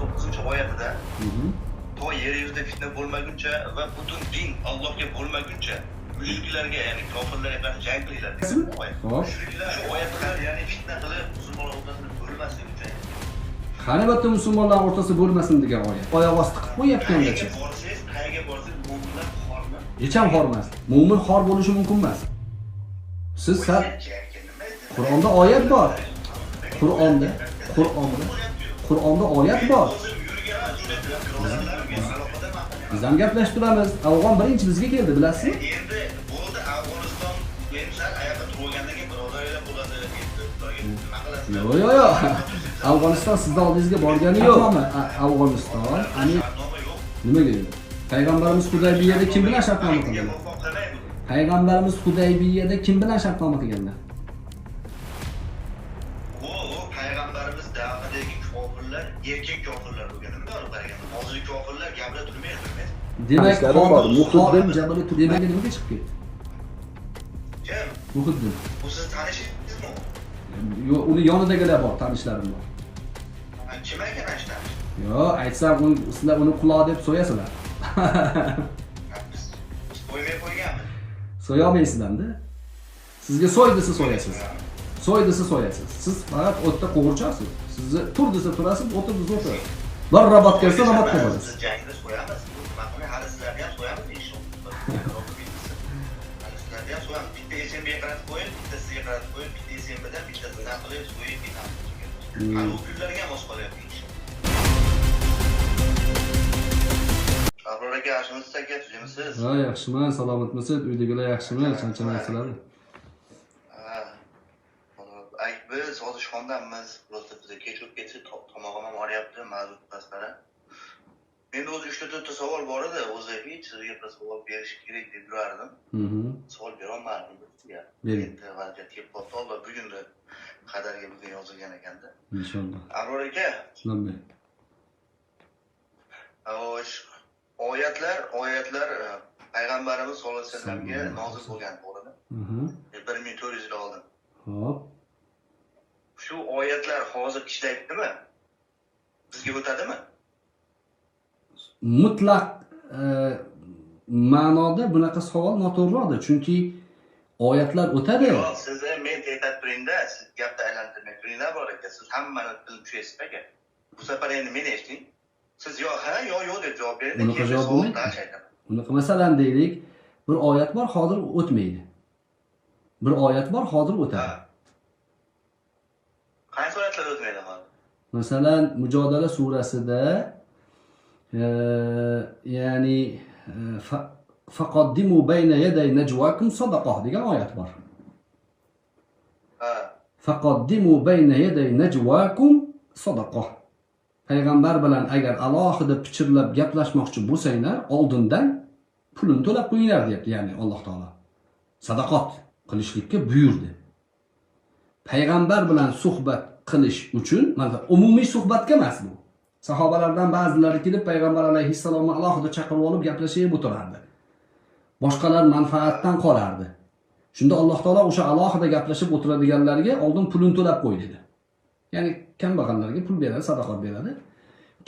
39-oyatida to yer yuzida fitna bo'lmaguncha va butun din Allohga bo'lmaguncha mushriklarga, ya'ni kofirlarga qarshi jang qilinglar degan oyat. Xo'p. Mushriklar shu oyatlar, ya'ni fitna qilib musulmonlar o'rtasini bo'lmasligi uchun. Qani bitta musulmonlar o'rtasida bo'lmasin degan oyat. Oyoq osti qilib qo'yayotgandachi. Qayerga borsangiz, qayerga borsangiz mo'minlar xormi? Hech ham xor emas. Mo'min xor bo'lishi mumkin emas. Siz sal Qur'onda oyat bor. Qur'onda oyat bor. Biz ham gaplashib turamiz. Afg'on birinchi bizga keldi, bilasizmi? Endi bo'ldi, Afg'oniston endi sal oyoqqa turib olgandan keyin birodarlar bo'ladi, endi ularga nima qilasizlar? Yo'q, yo'q, yo'q. Afg'oniston sizni oldingizga borgani yo'q. Afg'oniston, ani Shartnoma yo'q. nimaga yo'q? Payg'ambarimiz Hudaybiyada kim bilan shartnoma qilganlar? Muvaffaq qilmaydi. Payg'ambarimiz Hudaybiyada kim bilan shartnoma qilganlar? U payg'ambarimiz davridagi kofirlar erkak kofirlar bo'lgan. Nima olib qaraganda? Hozirgi kofirlar gapira turmaydi, turmaydi. Demak, Tanishlarim bor, Muhiddin Jabali Demak, nimaga chiqib ketdi? Kim? Muhiddin. Bu siz tanishingizmi? Yo'q, uni yonidagilar bor, tanishlarim bor. Kim ekan ana shu tanish? Yo'q, aytsam uni sizlar uni quloq deb so'yasizlar. Biz so'ymay qo'yganmiz. So'ya olmaysizlar-da. Sizga so'y desa so'yasiz. So'y desa so'yasiz. Siz faqat o'tda qo'g'irchoqsiz. Sizni tur desa turasiz, o'tir desa o'tirasiz. Bir rabot kelsa rabotga borasiz. Siz jangda so'yamiz. Bu nima qilmay, hali sizlarni ham so'yamiz inshaalloh. Hali sizlarni ham so'yamiz. Bitta SMBga qaratib qo'ying, bitta sizga qaratib qo'ying, bitta SMBdan bitta sizdan qilib so'yib ketamiz. Hali u kunlarga ham oz qolyapti inshaalloh. Abror aka, yaxshimisiz aka, tuzimisiz? Ha, yaxshiman, salomatmisiz? Uydagilar yaxshimi? Charchamayapsizlarmi? Ha. Ay, biz hozir Shomdamiz. Просто bizga kech bo'lib ketsa, tomog'im ham og'riyapti, ma'zur tutasizlar. Menda o'zi 3 ta 4 ta savol bor edi. O'zi hech sizga bir savol berish kerak deb yurardim. Savol berolmadim sizga. Bering. Endi vaziyat kelib qoldi. Alloh bugunni qadarga bugun yozilgan ekanda. Inshaalloh. Abror aka, Labbay. xo'sh, oyatlar payg'ambarimiz sollallohu alayhi vasallamga nozil bo'lgan, to'g'rimi? 1400 yil oldin. Xo'p. Shu oyatlar hozir ishlaydimi? Bizga o'tadimi? Mutlaq ma'noda bunaqa savol noto'g'riroqdir, chunki oyatlar o'tadi. Yo'q, sizni men tetat turingda, siz gapni aylantirmay turingda bor aka, siz hammani bilib tushasiz aka. Bu safar endi meni eshiting. Siz yo ha, yo yo'q deb javob bering. Unaqa javob bo'lmaydi. Bo'lmaydi. Unaqa masalan deylik, bir oyat bor, hozir o'tmaydi. Bir oyat bor, hozir o'tadi. Qaysi oyatlar o'tmaydi hozir? Masalan, Mujodala surasida ya'ni faqaddimu bayna yaday najwakum sadaqah degan oyat bor. Ha. Faqaddimu bayna yaday najwakum sadaqah. Payg'ambar bilan agar alohida pichirlab gaplashmoqchi bo'lsanglar, oldindan pulini to'lab qo'yinglar deyapti, ya'ni Alloh taolo. Sadaqot qilishlikka buyurdi. Payg'ambar bilan suhbat qilish uchun, mana umumiy suhbatga emas bu. Sahobalardan ba'zilari kelib payg'ambar alayhissalomni alohida chaqirib olib gaplashib o'tirardi. Boshqalar manfaatdan qolardi. Shunda Alloh taolo o'sha alohida gaplashib o'tiradiganlarga oldin pulini to'lab qo'y dedi. Ya'ni kambag'allarga pul beradi, sadaqat beradi.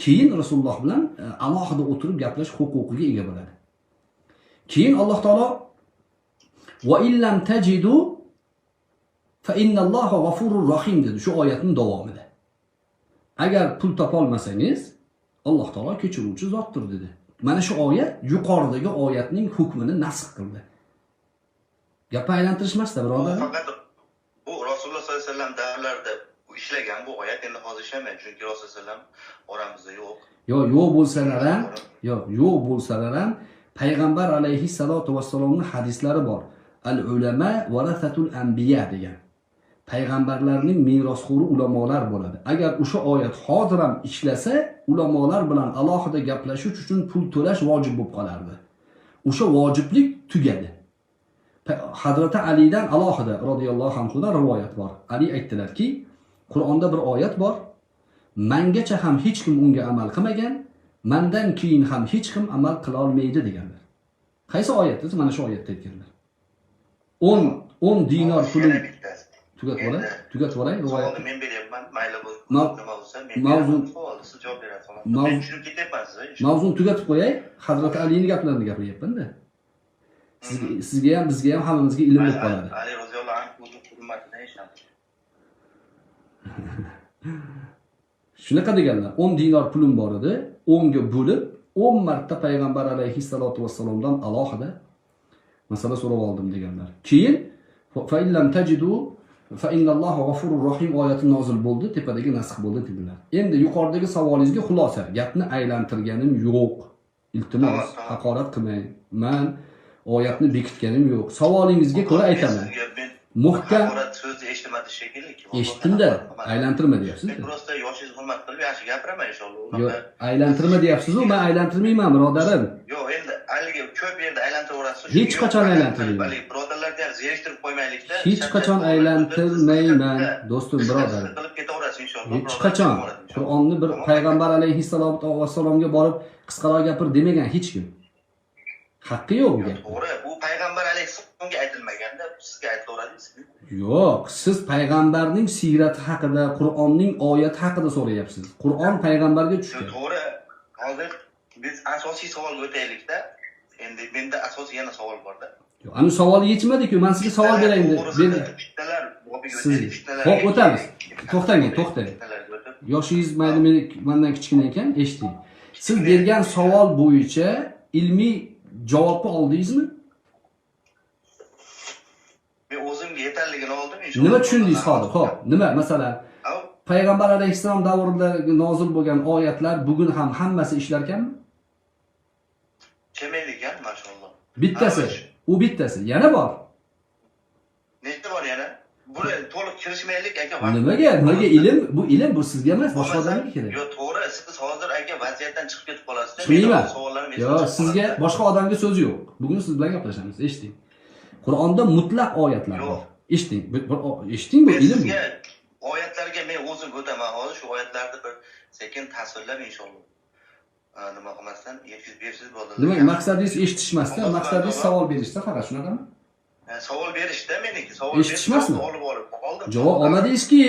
Keyin Rasululloh bilan alohida o'tirib gaplashish huquqiga ega bo'ladi. Keyin Alloh taolo va illam tajidu fa innalloha g'afurur rohim dedi shu oyatning davomida. Agar pul topa olmasangiz, Alloh taolo kechiruvchi zotdir dedi. Mana shu oyat yuqoridagi oyatning hukmini nasx qildi. Gapni aylantirish emas-da, birodar. Faqat bu Rasululloh sollallohu alayhi vasallam davrlarida ishlagan bu oyat endi hozir ishlamaydi, chunki Rasululloh sollallohu alayhi vasallam oramizda yo'q. Yo'q, yo'q bo'lsalar ham, yo'q, yo'q bo'lsalar ham payg'ambar alayhi salatu vassalomning hadislari bor. Al ulama varasatul anbiya degan. Payg'ambarlarning merosxo'ri ulamolar bo'ladi. Agar o'sha oyat hozir ham ishlasa, ulamolar bilan alohida gaplashish uchun pul to'lash vojib bo'lib qolardi. O'sha vojiblik tugadi. Hazrati Alidan alohida radhiyallohu anhudan rivoyat bor. Ali aytdilarki, Qur'onda bir oyat bor. Mengacha ham hech kim unga amal qilmagan, mendan keyin ham hech kim amal qila olmaydi deganlar. Qaysi oyat desa, mana shu oyatda aytganlar. 10 dinor pulim Tugatib olay, tugatib olay rivoyat. Men beryapman, mayli bu nima bo'lsa, men mavzu savolni siz javob berasiz. Men tushunib ketyapman sizni. Mavzuni tugatib qo'yay. Hazrati Alining gaplarini gapiryapman-da. Sizga ham, bizga ham, hammamizga ilm bo'lib qoladi. Ali roziyallohu anhu hurmatini eshitamiz. Shunaqa deganlar, 10 dinor pulim bor edi, 10 ga bo'lib 10 marta payg'ambar alayhissalatu vassalomdan alohida masala so'rab oldim deganlar. Keyin fa illam tajidu fa innalloha g'afurur rohim oyati nozil bo'ldi, tepadagi nasx bo'ldi dedilar. Endi yuqoridagi savolingizga xulosa, gapni aylantirganim yo'q. Iltimos, haqorat qilmang. Men oyatni bekitganim yo'q. Savolingizga ko'ra aytaman. Muhkam haqorat so'zni eshitmadi shekilli. Eshitdim-da, aylantirma deyapsiz. Men prosta yoshingizni hurmat qilib yaxshi gapiraman inshaalloh. Yo'q, aylantirma deyapsiz-u, men aylantirmayman, birodarim. Yo'q, endi haligi ko'p yerda aylantiraverasiz. Hech qachon aylantirmayman. Birodarlarni ham zeriktirib qo'ymaylik-da. Hech qachon aylantirmayman, do'stim, birodarim. Qilib ketaverasiz inshaalloh. Hech qachon Qur'onni bir payg'ambar alayhissalatu vassalomga borib qisqaroq gapir demagan hech kim. Haqqi yo'q bu gapga. To'g'ri, bu payg'ambar alayhissalomga aytilmaganda sizga aytilaveradi. Yo'q, siz payg'ambarning siyrati haqida, Qur'onning oyati haqida so'rayapsiz. Qur'on payg'ambarga tushgan. To'g'ri. Hozir biz asosiy savolga o'taylik-da. Endi menda asosiy yana savol bor-da. Yo'q, ana savolni yechmadik-ku. Men sizga savol berayin deb. Fitnalar bobiga o'taylik. Xo'p, o'tamiz. To'xtang, to'xtang. Yoshingiz mayli mendan kichkina ekan, eshiting. Siz bergan savol bo'yicha ilmiy javobni oldingizmi? Men o'zimga yetarligini oldim inshaalloh. Nima tushundingiz hozir? Xo'p, nima masalan? Payg'ambar alayhissalom davrida nozil bo'lgan oyatlar bugun ham hammasi ishlarkanmi? Kelmaydi ekan, mashalloh. Bittasi, u bittasi. Yana bor. Nechta bor yana? Buni to'liq kirishmaylik aka. Nimaga? Nimaga ilm? Bu ilm bu sizga emas, boshqa odamga kerak. Yo'q, to'g'ri, siz hozir aka vaziyatdan chiqib ketib qolasiz. Yo'q, sizga boshqa odamga so'z yo'q. Bugun siz bilan gaplashamiz, eshiting. Qur'onda mutlaq oyatlar bor. Eshiting, eshiting, bu ilm. Sizga oyatlarga men o'zim o'taman hozir, shu oyatlarni bir sekin tasvirlab inshaalloh. Nima qilmasdan yetkazib bersiz bo'ladi. Nima maqsadingiz eshitish emasda, maqsadingiz savol berishda faqat, shunaqami? Savol berishda meniki, savol eshitishmasmi? Olib olib oldim. Javob olmadingizki.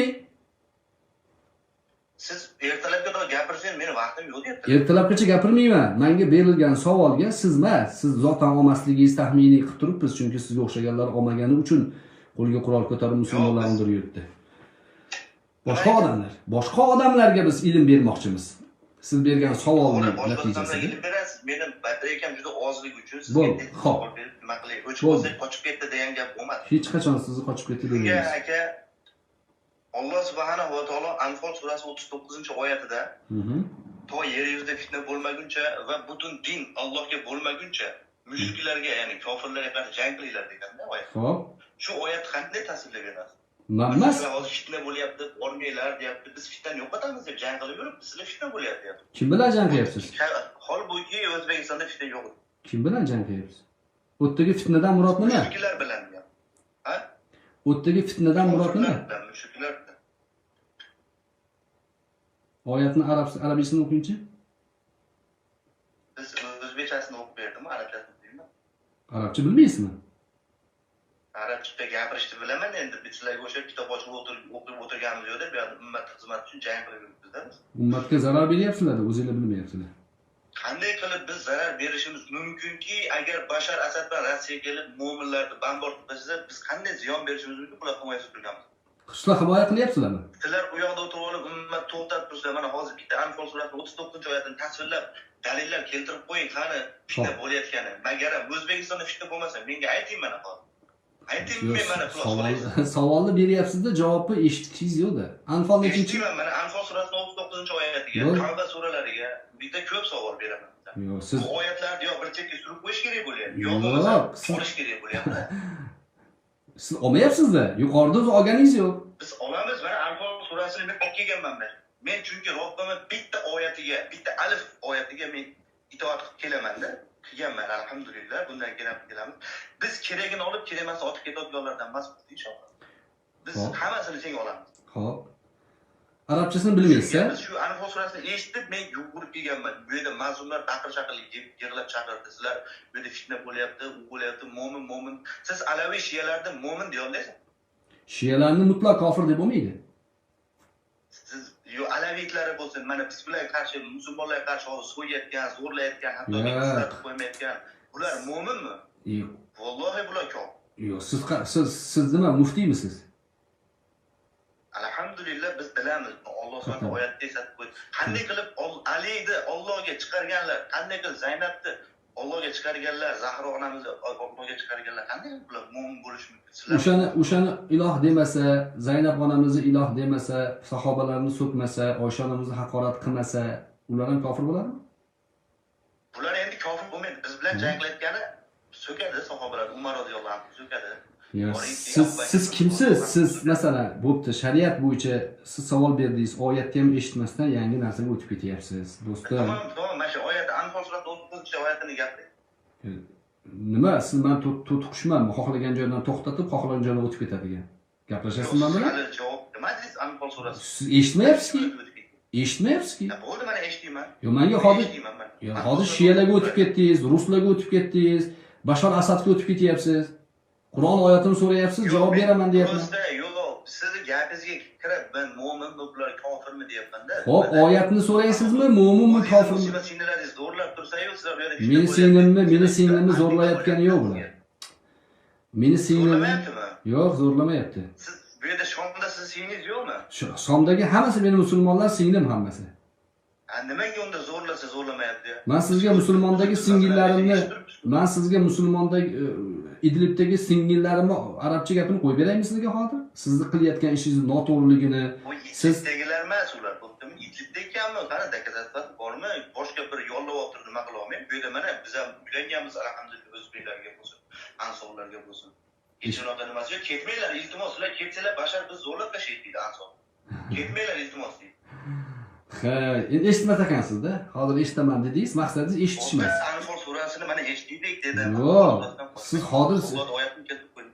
Siz ertalabga gapirsangiz meni vaqtim yo'q deyapti. Ertalabgacha gapirmayman. Menga berilgan savolga siz emas, siz zotan olmasligingiz taxminiy qilib turibmiz, chunki sizga o'xshaganlar olmagani uchun qo'lga qurol ko'tarib musulmonlarni o'ldirib yuribdi. Boshqa odamlar, boshqa odamlarga biz ilm bermoqchimiz. Siz bergan savolning natijasida ilm berasiz. Meni batareykam juda ozligi uchun sizga savol berib nima qilay, o'chib qolsa qochib ketdi degan gap bo'lmadi. Hech qachon sizni qochib ketdi demaymiz. Aka, Alloh subhanahu va taolo Anfol surasi 39-oyatida to yer yuzida fitna bo'lmaguncha va butun din Allohga bo'lmaguncha mushriklarga, ya'ni kofirlarga qarshi jang qilinglar deganda oyat. Xo'p. Shu oyat qanday tasvirlab beradi? Emas. Hozir fitna bo'lyapti, bormanglar deyapti. Biz fitnani yo'qotamiz deb jang qilib yuribmiz, sizlar fitna bo'lyapti deyapti. Kim bilan jang qilyapsiz? Holbuki O'zbekistonda fitna yo'q. Kim bilan jang qilyapsiz? O'tdagi fitnadan murod nima? Mushriklar bilan. Ha? O'tdagi fitnadan murod nima? Mushriklar bilan. Oyatni arabchasini o'qingchi. Biz o'zbekchasini o'qib berdim, arabchasini bilmayman. Arabcha bilmaysizmi? Arabcha gapirishni bilaman, endi biz sizlarga o'sha kitob ochib o'tirib o'qib o'tirganimiz yo'qda, bu yerda ummat xizmati uchun jang qilib yuribmiz-da biz. Ummatga zarar beryapsizlar, o'zinglar bilmayapsizlar. Qanday qilib biz zarar berishimiz mumkinki, agar Bashar Asad bilan Rossiya kelib mo'minlarni bambor qilsa, biz qanday ziyon berishimiz mumkin? Bular himoyasiz turganmiz. Sizlar himoya qilyapsizlarmi? Sizlar u yoqda o'tirib olib ummat to'xtab tursa, mana hozir bitta Anfol surasining 39-oyatini tasvirlab, dalillar keltirib qo'ying, qani fitna bo'layotgani. Magaram O'zbekistonda fitna bo'lmasa, menga ayting mana hozir. Ayting men mana savolni beryapsiz-da, javobni eshitgishingiz yo'q-da. Anfol nechinchi? Mana Anfol surasining 39-oyatiga, Tavba suralariga bitta ko'p savol beraman. Yo'q, siz bu oyatlarni yo bir chekka surib qo'yish kerak bo'lyapti, yo bo'lmasa olish kerak bo'lyapti. Siz olmayapsiz-da, yuqorida o'zi olganingiz yo'q. Biz olamiz, mana Anfol surasini men olib kelganman men. Men chunki Robbimning bitta oyatiga, bitta alif oyatiga men itoat qilib kelaman-da. Qilganman, alhamdulillah, bundan keyin ham kelamiz. Biz keragini olib, kerak emasini otib ketadiganlardan emasmiz inshaalloh. Biz hammasini teng olamiz. Xo'p. Arabchasini bilmaysiz-a? Biz shu Anfol surasini eshitib, men yugurib kelganman. Bu yerda mazlumlar baqir-chaqir yig'lab chaqirdi. Sizlar bu yerda fitna bo'lyapti, u bo'lyapti, mo'min, mo'min. Siz alaviy shiyalarni mo'min deya olmaysizmi? Shiyalarni mutlaq kofir deb bo'lmaydi. Siz yo alavitlari bo'lsin, mana biz bilan qarshi, musulmonlarga qarshi hozir so'yayotgan, zo'rlayotgan, hatto qizlarni qo'ymayotgan, bular mo'minmi? Yo'q. Vallohi bular kofir. Yo'q, siz nima, muftiymisiniz? Alhamdulillah biz bilamiz. Alloh subhanahu oyatda eslatib qo'ydi. Qanday qilib Aliyni Allohga chiqarganlar, qanday qilib Zaynabni Allohga chiqarganlar, Zahro onamizni Allohga chiqarganlar, qanday qilib bular mo'min bo'lishi mumkin? O'shani iloh demasa, Zaynab onamizni iloh demasa, sahobalarni so'kmasa, Oysha onamizni haqorat qilmasa, ular ham kofir bo'ladimi? Bular endi kofir bo'lmaydi. Biz bilan jang qilayotgani so'kadi sahobalar, Umar roziyallohu anhu so'kadi. Siz kimsiz? Siz masalan, bo'pti, shariat bo'yicha siz savol berdingiz, oyatni ham eshitmasdan yangi narsaga o'tib ketyapsiz, do'stim. Tamom, mana shu oyat Anfol surasi 30-oyatini gapiring. Nima, siz men to'tiqushmanmi? Xohlagan joydan to'xtatib, xohlagan joydan o'tib ketadigan. Gaplashasizmi men bilan? Javob nima deysiz Anfol surasi? Siz eshitmayapsizki? Eshitmayapsizki? Bo'ldi, mana eshitmayman. Yo'q, menga hozir hozir shiyalarga o'tib ketdingiz, ruslarga o'tib ketdingiz, Bashar Asadga o'tib ketyapsiz. Qur'on oyatini so'rayapsiz, javob beraman deyapman. Yo'q, sizni gapingizga kirib, men mo'minmi, bular kofirmi deyapman-da. Xo'p, oyatni so'raysizmi, mo'minmi, kofirmi? Singillaringiz zo'rlab tursa-yu, sizlar bu yerda Meni singlimni zo'rlayotgani yo'q bular. Meni singlimni yo'q, zo'rlamayapti. Siz bu yerda Shomda siz singlingiz yo'qmi? Shomdagi hammasi meni musulmonlar, singlim hammasi. Nimaga unda zo'rlasa zo'rlamayapti? Men sizga musulmondagi singillarimni, men sizga musulmondagi Idlibdagi singillarimni arabcha gapini qo'yib beraymi sizga hozir? Sizni qilayotgan ishingiz noto'g'riligini, siz Idlibdagilar emas ular, bo'ptimi? Idlibda ekanmi? Qani доказательство bormi? Boshqa bir yollab o'tirib nima qila olmayman. Bu yerda mana biz ham uylanganmiz, alhamdulillah, o'zbeklarga bo'lsin, ansorlarga bo'lsin. Hech unaqa nimasi yo'q. Ketmanglar, iltimos, sizlar ketsalar Bashar biz zo'rlab tashlaydi deydi ansor. Ketmanglar, iltimos deydi. Ha, endi eshitmas ekansizda. Hozir eshitaman dedingiz, maqsadingiz eshitish emas. Anfol surasini mana eshitdik dedim. Yo'q, siz hozir Allohning oyatini keltirib qo'ying.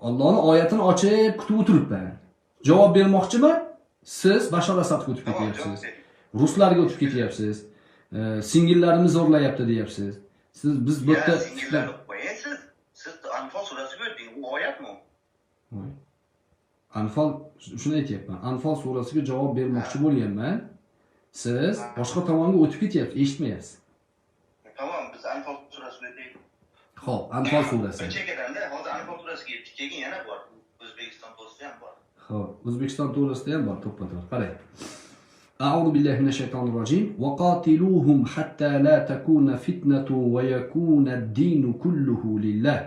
Allohning oyatini ochib kutib o'tiribman. Javob bermoqchiman. Siz Bashar Asadga o'tib ketyapsiz. Ruslarga o'tib ketyapsiz. Singillarimiz zo'rlayapti deyapsiz. Siz biz bu yerda singillarni qo'ying siz. Siz Anfol surasiga o'tding, u oyatmi? Anfol, shuni aytyapman. Anfol surasiga javob bermoqchi bo'lganman. Siz boshqa tomonga o'tib ketyapsiz, eshitmayapsiz. Tamom, biz Anfol surasiga o'taylik. Xo'p, Anfol surasi. Bir chekadanda hozir Anfol surasiga yetdik, keyin yana bor. O'zbekiston to'g'risida ham bor. Xo'p, O'zbekiston to'g'risida ham bor, to'ppa-to'g'ri. Qarang. A'udhu billahi minash shaytonir rojim. Va qatiluhum hatta la takuna fitnatu va yakuna ad-dinu kulluhu lillah.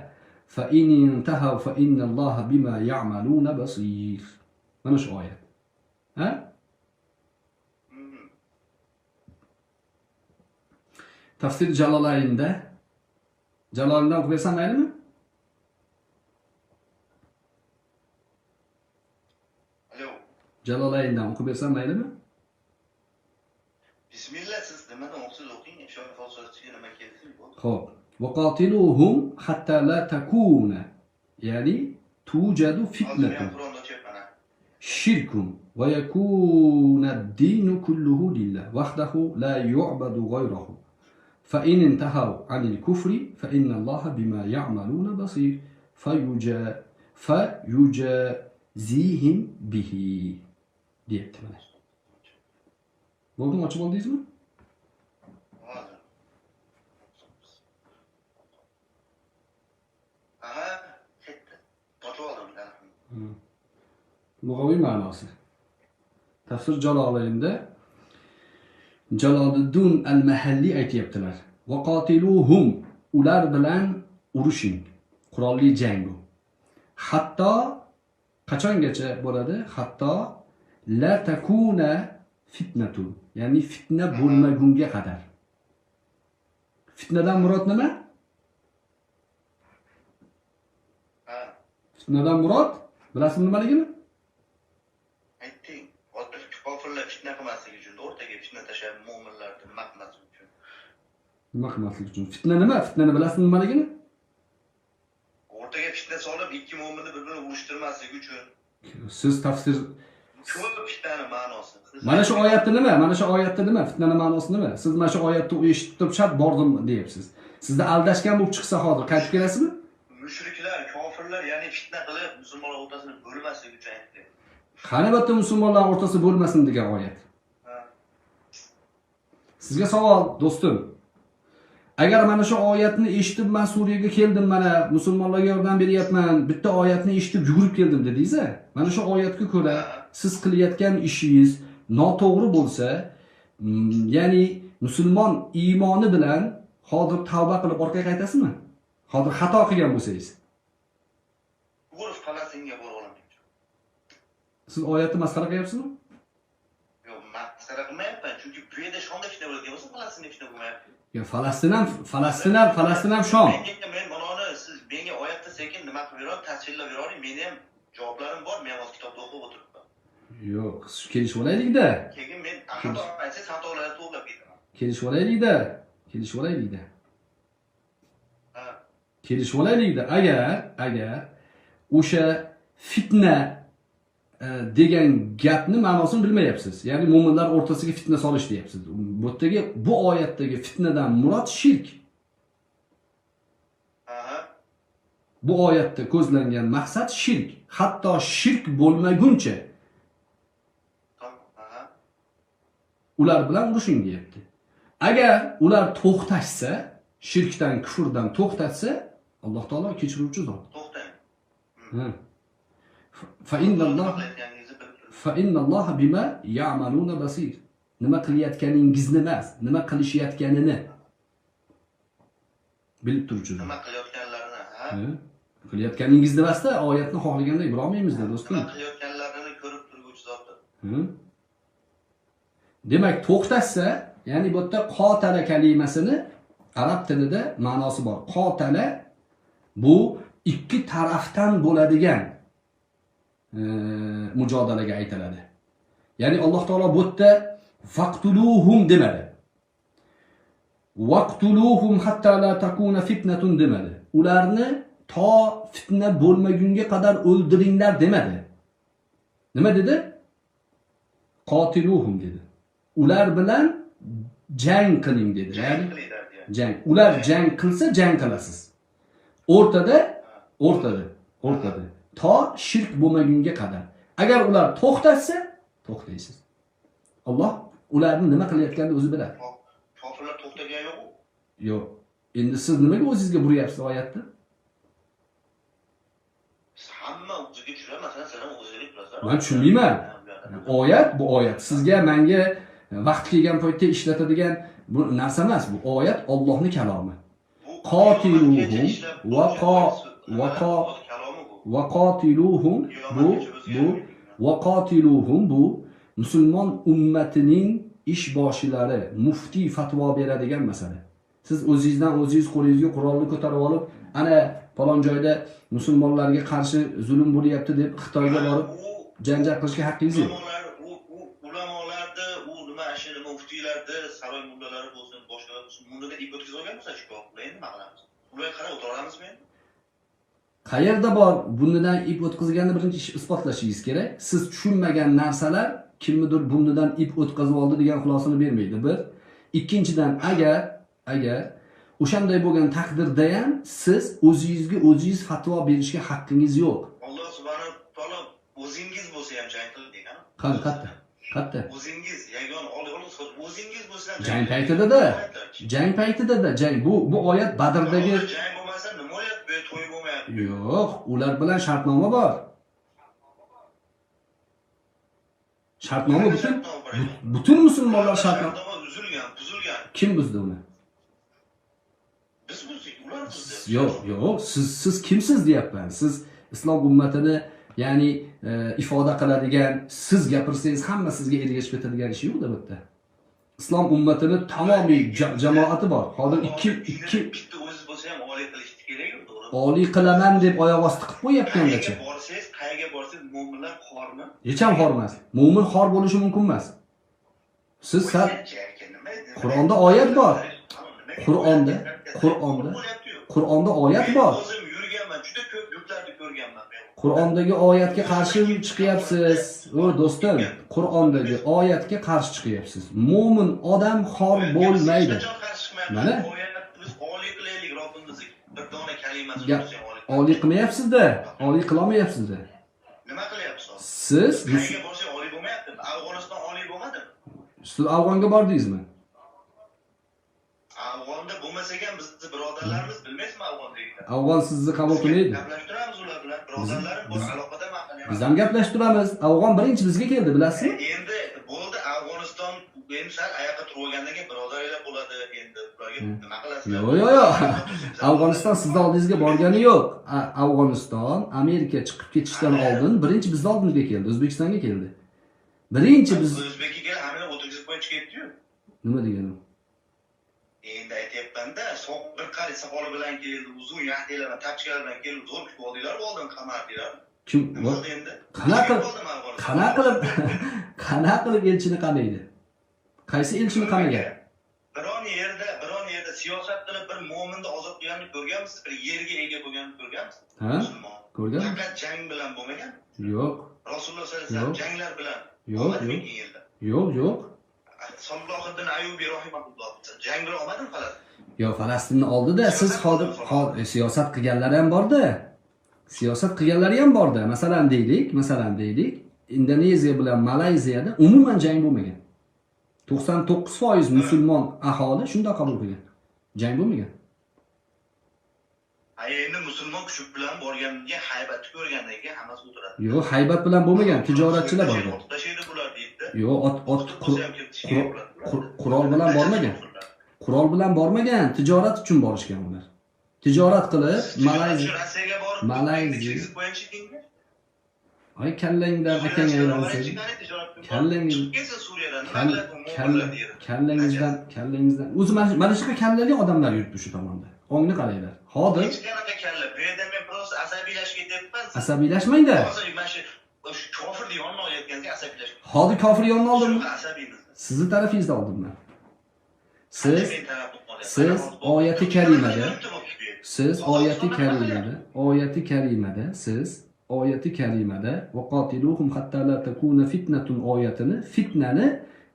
Fa in intahaw fa innalloha bima ya'maluna basir. Mana shu oyat. Ha? Tafsir Jalolaynda. Jalolayndan o'qib bersam maylimi? Alo. Jalolayndan o'qib bersam maylimi? Bismillah, siz nimadan o'qisiz o'qing, shu Anfol surasiga nima kelsin bo'ldi. Xo'p. Va qatiluhum hatta la takuna, ya'ni tujadu fitnatun. Shirkun va yakuna ad-dinu kulluhu lillah wahdahu la yu'badu ghayruhu. Fa in intahaw 'anil kufri fa innalloha bima ya'maluna basir. Fayujazihim bihi. Deyapti mana. Bo'ldimi, ochib oldingizmi? Aha, ketdi. Ochib oldim. Lug'aviy ma'nosi. Tafsir Jalolaynda Jaloliddin al-Mahalliy aytayaptilar. Va qatiluhum, ular bilan urushing. Qurolli jang bu. Hatto qachongacha bo'ladi? Hatto la takuna fitnatun, ya'ni fitna bo'lmagunga qadar. Fitnadan murod nima? Fitnadan murod bilasizmi nimaligini? Ayting. Hozir kofirlar fitna qilmasligi uchun, o'rtaga fitna tashlab mo'minlarni nima qilmaslik uchun? Nima qilmaslik uchun? Fitna nima? Fitnani bilasizmi nimaligini? O'rtaga fitna solib ikki mo'minni bir-birini urushtirmaslik uchun. Siz tafsir ko'p fitnani ma'nosi. Mana shu oyatda nima? Mana shu oyatda nima? Fitnani ma'nosi nima? Siz mana shu oyatni eshitib turib shart bordim deyapsiz. Sizda aldashgan bo'lib chiqsa hozir qaytib kelasizmi? Mushriklar, kofirlar Kofirlar, ya'ni fitna qilib musulmonlar o'rtasini bo'lmasligi uchun aytdi. Qani bu yerda musulmonlar o'rtasida bo'lmasin degan oyat? Sizga savol, do'stim. Agar mana shu oyatni eshitib men Suriyaga keldim, mana musulmonlarga yordam beryapman, bitta oyatni eshitib yugurib keldim dedingiz-a? Mana shu oyatga ko'ra siz qilayotgan ishingiz noto'g'ri bo'lsa, ya'ni musulmon iymoni bilan hozir tavba qilib orqaga qaytasizmi? Hozir xato qilgan bo'lsangiz. Yugurib Falastinga borib olaman. Siz oyatni masxara qilyapsizmi? Yo'q, masxara qilmayapman, chunki bu yerda Shomda fitna bo'ladigan bo'lsa, Falastinda fitna bo'lmayapti. Yo, Falastin ham Shom. Men buni siz menga oyatda sekin nima qilib beraring, tafsirlab beraring, meni ham javoblarim bor, men hozir kitobda o'qib o'tiribman. Yo'q, kelishib olaylik-da. Keyin men xato aytsangiz, xatolarni to'g'rilab ketaman. Kelishib olaylik-da. Kelishib olaylik-da. Ha. Kelishib olaylik-da. Agar o'sha fitna degan gapni ma'nosini bilmayapsiz. Ya'ni mo'minlar o'rtasiga fitna solish deyapsiz. Bu yerdagi, bu oyatdagi fitnadan murod shirk. Aha. Bu oyatda ko'zlangan maqsad shirk. Hatto shirk bo'lmaguncha Aha. ular bilan urushing deyapti. Agar ular to'xtashsa, shirkdan, kufrdan to'xtatsa, Alloh taolo kechiruvchi zot. To'xtang. Ha. Fa innalloh fa innalloha bima ya'maluna basir. Nima qilayotganingizni emas, nima qilishayotganini bilib turuvchi zot. Nima qilayotganlarini, ha? Qilayotganingizni emasda, oyatni xohlaganday bilolmaymizda, do'stim. Nima qilayotganlarini ko'rib turguvchi zotdir. Demak, to'xtashsa, ya'ni bu yerda qotala kalimasini arab tilida ma'nosi bor. Qotala bu ikki tarafdan bo'ladigan mujodalaga aytiladi. Ya'ni Alloh taolo bu yerda faqtuluhum demadi. Waqtuluhum hatta la takuna fitnatun demadi. Ularni to fitna bo'lmagunga qadar o'ldiringlar demadi. Nima dedi? Qotiluhum dedi. Ular bilan jang qiling dedi. Ya'ni jang. Ular jang qilsa jang qilasiz. O'rtada to shirk bo'lmagunga qadar. Agar ular to'xtatsa, to'xtaysiz. Alloh ularni nima qilayotganini o'zi biladi. Kofirlar to'xtagan yo'q-ku. Yo'q. Endi siz nimaga o'zingizga buryapsiz oyatni? Hamma o'ziga tushadi, masalan, siz ham o'zingizga turasiz. Men tushunmayman. Oyat bu oyat. Sizga, menga vaqt kelgan paytda ishlatadigan bu narsa emas. Bu oyat Allohning kalomi. Qotiluhum va qatiluhum bu va qatiluhum bu musulmon ummatining ish boshilari, muftiy fatvo beradigan masala. Siz o'zingizdan o'zingiz qo'lingizga qurolni ko'tarib olib, ana falon joyda musulmonlarga qarshi zulm bo'lyapti deb Xitoyga borib janjal qilishga haqqingiz yo'q. Ulamolarda, u nima ashuni muftiylarda, saroy mullalari bo'lsin, boshqalar bo'lsin, bundan ip o'tkazib olgan bo'lsa, shu ular endi nima qilamiz? Ularga qarab o'tiramizmi endi? Qayerda bor bundan ip o'tkazganini birinchi isbotlashingiz kerak. Siz tushunmagan narsalar kimnidir bundan ip o'tkazib oldi degan xulosani bermaydi. Bir. Ikkinchidan, agar o'shanday bo'lgan taqdirda ham siz o'zingizga o'zingiz fatvo berishga haqqingiz yo'q. Alloh subhanahu va taolo o'zingiz bo'lsa ham jang qiling degan. Qani, qatta? Qatta? O'zingiz yagona Alloh o'zingiz bo'lsa ham jang paytida-da. Jang paytida-da jang. Bu oyat Badrdagi jang bo'lmasa nima bo'lyapti? Bu to'y bo'lmayapti. Yo'q, ular bilan shartnoma bor. Shartnoma bütün musulmonlar shartnoma uzilgan, buzilgan. Kim buzdi uni? Biz buzdik, ular buzdi. Yo'q, yo'q, siz kimsiz deyapman. Siz islom ummatini, ya'ni ifoda qiladigan, siz gapirsangiz hamma sizga ergashib ketadigan ish yo'q-da bu yerda. Islom ummatini tamomiy jamoati bor. Hozir ikki bitta o'ziz bo'lsa ham oliy qilish kerak-ku, to'g'rimi? Oliy qilaman deb oyoq osti qilib qo'yapgangacha. Qayerga borsangiz mo'minlar xormi? Hech ham xor emas. Mo'min xor bo'lishi mumkin emas. Siz Qur'onda oyat bor. Qur'onda oyat bor. O'zim yurganman, juda ko'p yurtlarni ko'rganman men. Qur'ondagi oyatga qarshi chiqyapsiz. O do'stim, Qur'ondagi oyatga qarshi chiqyapsiz. Mo'min odam xor bo'lmaydi. Mana biz oliy qilaylik Robbimizni bir dona kalimasini. Oliy qilmayapsiz-da, oliy qilolmayapsiz-da. Nima qilyapsiz hozir? Siz Qayerga borsak oliy bo'lmayaptimi? Afg'oniston oliy bo'lmadimi? Siz Afg'onga bordingizmi? Afg'onda bo'lmasak ham bizni birodarlarimiz, bilmaysizmi Afg'ondagilar? Afg'on sizni qabul qilmaydi. Gaplashib turamiz ular bilan. Birodarlarim bor, aloqada man. Biz ham gaplashib turamiz. Afg'on birinchi bizga keldi, bilasizmi? Endi bo'ldi, Afg'oniston endi sal oyoqqa turib olgandan keyin birodarlar bo'ladi endi ularga nima qilasizlar? Yo'q, yo'q, yo'q. Afg'oniston sizni oldingizga borgani yo'q. Afg'oniston Amerika chiqib ketishdan oldin birinchi bizni oldimizga keldi, O'zbekistonga keldi. Birinchi biz O'zbekka kelib hammani o'tirgizib qo'yib chiqib ketdi-yu. Nima degani? Endi aytyapman-da, bir qari soqoli bilan keldi, uzun yaxtalar bilan, tapchkalar bilan keldi, zo'r kutib oldinglar, oldin qamardinglar. Kim? Nima bo'ldi endi? Qanaqa qilib qanaqa qilib elchini qamaydi? Qaysi elchini qamagan? Biron yerda siyosat qilib bir mo'minni ozod qilganini ko'rganmisiz? Bir yerga ega bo'lganini ko'rganmisiz? Ha? Ko'rganmi? Faqat jang bilan bo'lmagan? Yo'q. Rasululloh sollallohu alayhi vasallam janglar bilan. Yo'q, yo'q. Yo'q, yo'q. Salohiddin Ayyubiy rahimahulloh jang bilan olmadimi Falastin? Yo'q, Falastinni oldida siz hozir siyosat qilganlari ham borda. Siyosat qilganlari ham borda. Masalan deylik, Indoneziya bilan Malayziyada umuman jang bo'lmagan. 99% musulmon aholi shunday qabul qilgan. Jang bo'lmagan. Endi musulmon kuchi bilan borganiga haybatni ko'rgandan keyin hammasi o'tiradi. Yo'q, haybat bilan bo'lmagan, tijoratchilar borgan. Yo'q, ot qurol bilan bormagan. Qurol bilan bormagan, tijorat uchun borishgan ular. Tijorat qilib Malayziya ay kallangdan akang aylansin. Kallangizdan o'zi mana shunaqa kallali odamlar yuribdi shu tomonda. Ongni qaranglar. Hozir hech qanaqa kalla. Bu yerda men prosta asabiylashib ketyapman. Asabiylashmang-da. Hozir mana shu kofirni yonına olayotganda asabiylashib. Hozir kofir yonına oldimmi? Sizni tarafingizda oldim men. Siz oyati karimada, siz oyati karimada, oyati karimada va qatiluhum hatta la takuna fitnatun oyatini, fitnani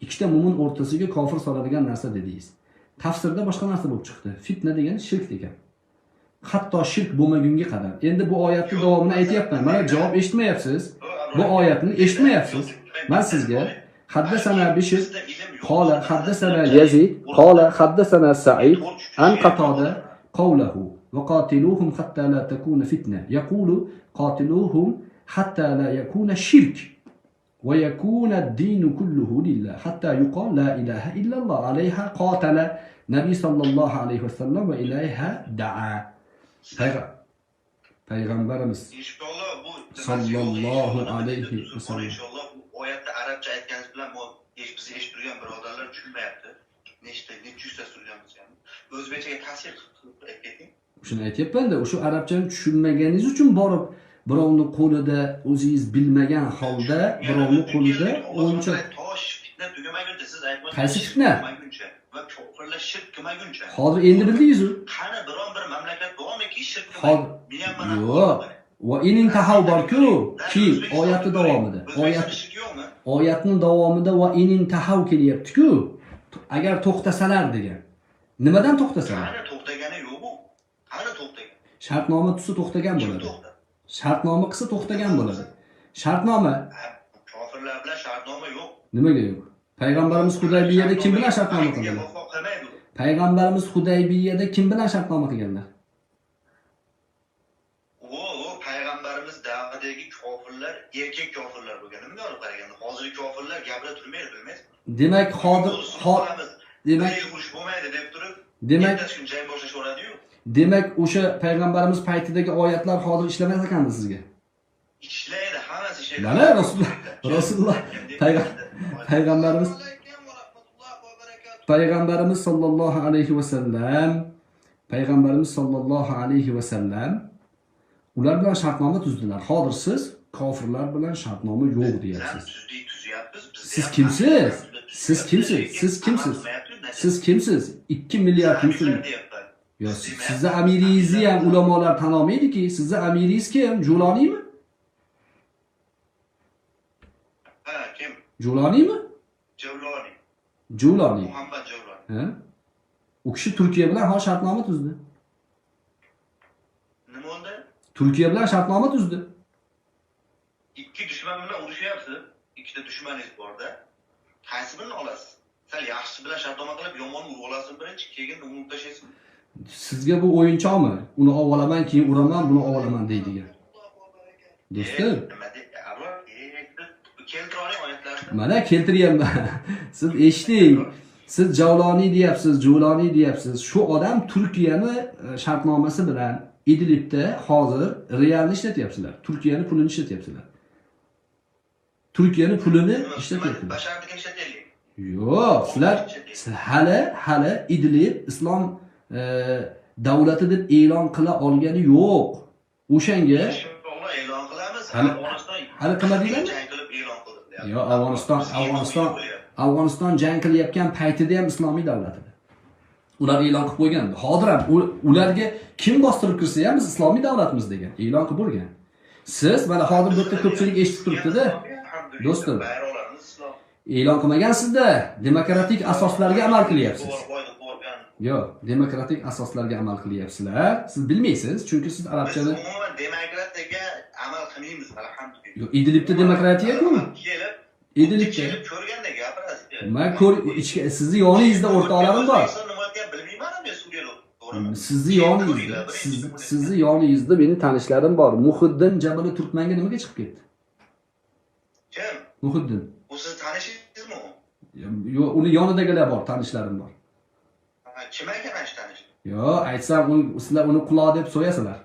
ikkita mo'min o'rtasiga kofir soladigan narsa dedingiz. Tafsirda boshqa narsa bo'lib chiqdi. Fitna degani shirk degan. Hatto shirk bo'lmagunga qadar. Endi bu oyatning davomini aytyapman. Mana javob eshitmayapsiz. Bu oyatni eshitmayapsiz. Men sizga haddasana Bishr qala haddasana Yazid qala haddasana Sa'id an Qatada qawluhu va qatiluhum hatta la takuna fitna. Yaqulu qatiluhum hatta la yakuna shirk va yakuna ad-din kulluhu lillah hatta yuqal la ilaha illa Allah alayha qatala Nabiy sallallohu alayhi vasallam va ilayha da'a. Payg'ambarimiz inshaalloh bu sallallohu alayhi vasallam inshaalloh bu oyatda arabcha aytganingiz bilan bizni eshitib turgan birodarlar tushunmayapti. Nechta yuzta turganmiz yani. O'zbekchaga ta'sir qilib aytib keting. Shuni aytyapman-da, o'sha arabchani tushunmaganingiz uchun borib birovning qo'lida o'zingiz bilmagan holda birovning qo'lida o'yinchoq tosh fitna tugamaguncha siz aytmoqchi. Qaysi fitna? Va kofirlar shirk qilmaguncha. Hozir endi bildingiz-ku. Qani biron bir mamlakat bormiki shirk qilmagan? Yo'q. Va inin tahav bor-ku, ki oyati davomida. Oyatning davomida va inin tahav kelyapti-ku. Agar to'xtasalar degan. Nimadan to'xtasalar? Qani to'xtagani yo'q u. Qani to'xtagan? Shartnoma tuzsa to'xtagan bo'ladi. Shartnoma qilsa to'xtagan bo'ladi. Shartnoma kofirlar bilan shartnoma yo'q. Nimaga yo'q? Payg'ambarimiz Hudaybiyada kim bilan shartnoma qildilar? Payg'ambarimiz Hudaybiyada kim bilan shartnoma qilganlar? O, payg'ambarimiz davridagi kofirlar erkak kofirlar bo'lgan. Nimaga olib qaraganda hozirgi kofirlar gapira turmaydi, bilmaysizmi? Demak, hozir demak urush bo'lmaydi deb turib, demak jang boshlashaveradi-yu. Demak, o'sha payg'ambarimiz paytidagi oyatlar hozir ishlamas ekandi sizga. Ishlaydi, hammasi ishlaydi. Mana Rasululloh payg'ambarimiz sollallohu alayhi vasallam, payg'ambarimiz sollallohu alayhi vasallam ular bilan shartnoma tuzdilar. Hozir siz kofirlar bilan shartnoma yo'q deyapsiz. Siz kimsiz? Siz kimsiz? Siz kimsiz? Siz kimsiz? 2 milliard musulmon. Yo, sizni amiringizni ham ulamolar tan olmaydiki. Sizni amiringiz kim? Juloniymi? Ha, kim? Juloniymi? Juloniy. Juloniy. Muhammad Juloniy. Ha? U kishi Turkiya bilan hozir shartnoma tuzdi. Nima bo'ldi? Turkiya bilan shartnoma tuzdi. Ikki dushman bilan urushyapsiz. Ikkita dushmaningiz borda. Qaysi birini olasiz? Sal yaxshisi bilan shartnoma qilib, yomonni urib olasiz birinchi, keyin uni tashlaysiz. Sizga bu o'yinchoqmi? Uni olib olaman, keyin uraman, buni olib olaman deydigan. Do'stim, mana keltiryapman. Siz eshiting. Siz Javloniy deyapsiz, Jo'loniy deyapsiz. Shu odam Turkiyani shartnomasi bilan Idlibda hozir realni ishlatyapsizlar. Turkiyani pulini ishlatyapsizlar. Turkiyani pulini ishlatyapsizlar. Basharniki ishlataylik. Yo'q, sizlar hali Idlib islom davlati deb e'lon qila olgani yo'q. O'shanga e'lon qilamiz. Hali qilmadinglarmi? Jang qilib e'lon qildik. Yo'q, Afg'oniston jang qilayotgan paytida ham islomiy davlat edi. Ular e'lon qilib qo'ygan. Hozir ham ularga kim bostirib kirsa ham biz islomiy davlatmiz degan e'lon qilib bo'lgan. Siz mana hozir bu yerda ko'pchilik eshitib turibdi-da. Do'stim, e'lon qilmagansizda, demokratik asoslarga amal qilyapsiz. Yo'q, demokratik asoslarga amal qilyapsizlar. Siz bilmaysiz, chunki siz arabchani umuman demokratiyaga amal qilmaymiz, alhamdulillah. Yo'q, Idlibda demokratiya-ku. Idlibda ko'rganda gapirasiz. Men ko'r ichki sizni yoningizda o'rtoqlarim bor. Sizni yoningizda, sizni yoningizda meni tanishlarim bor. Muhiddin Jabali Turkmanga nimaga chiqib ketdi? Kim? Muhiddin. U siz tanishingizmi? Yo'q, uni yonidagilar bor, tanishlarim bor. Kim ekan ana shu tanish? Yo'q, aytsam sizlar uni quloq deb so'yasizlar.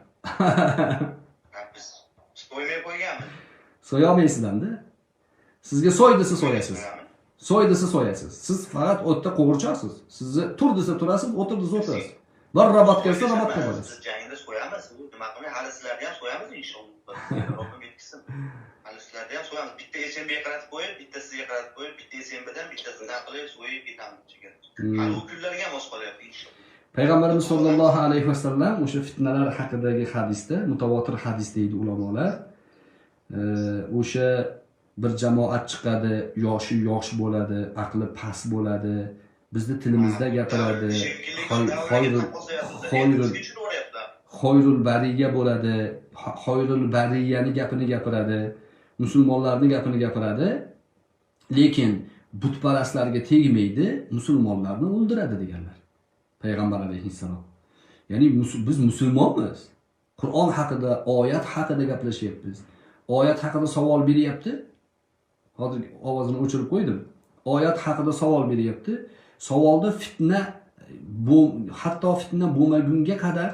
Biz so'ymay qo'yganmiz. So'ya olmaysizlar-da. Sizga so'y desa so'yasiz. So'y desa so'yasiz. Siz faqat o'tda qo'g'irchoqsiz. Sizni tur desa turasiz, o'tir desa o'tirasiz. Bir rabat kelsa rabatga borasiz. Siz jangda so'yamiz, nima qilmay hali sizlarni ham so'yamiz inshaalloh. Robbim yetkazsin. Hali sizlarni ham so'yamiz. Bitta SMBga qaratib qo'yib, bitta sizga qaratib qo'yib, bitta SMBdan bittasidan qilib so'yib ketamiz. Hali u kunlarga ham oz qolyapti inshaalloh. Payg'ambarimiz sollallohu alayhi vasallam o'sha fitnalar haqidagi hadisda, mutawatir hadis deydi ulamolar. O'sha bir jamoat chiqadi, yoshi yosh bo'ladi, aqli past bo'ladi, bizni tilimizda gapiradi, xoyrul bariya bo'ladi, xoyrul bariyani gapini gapiradi, musulmonlarning gapini gapiradi, lekin butparastlarga tegmaydi, musulmonlarni o'ldiradi deganlar. Payg'ambar alayhissalom. Ya'ni biz musulmonmiz. Qur'on haqida, oyat haqida gaplashyapmiz. Oyat haqida savol beryapti. Hozir ovozini o'chirib qo'ydim. Oyat haqida savol beryapti. Savolda fitna bu, hatto fitna bo'lmagunga qadar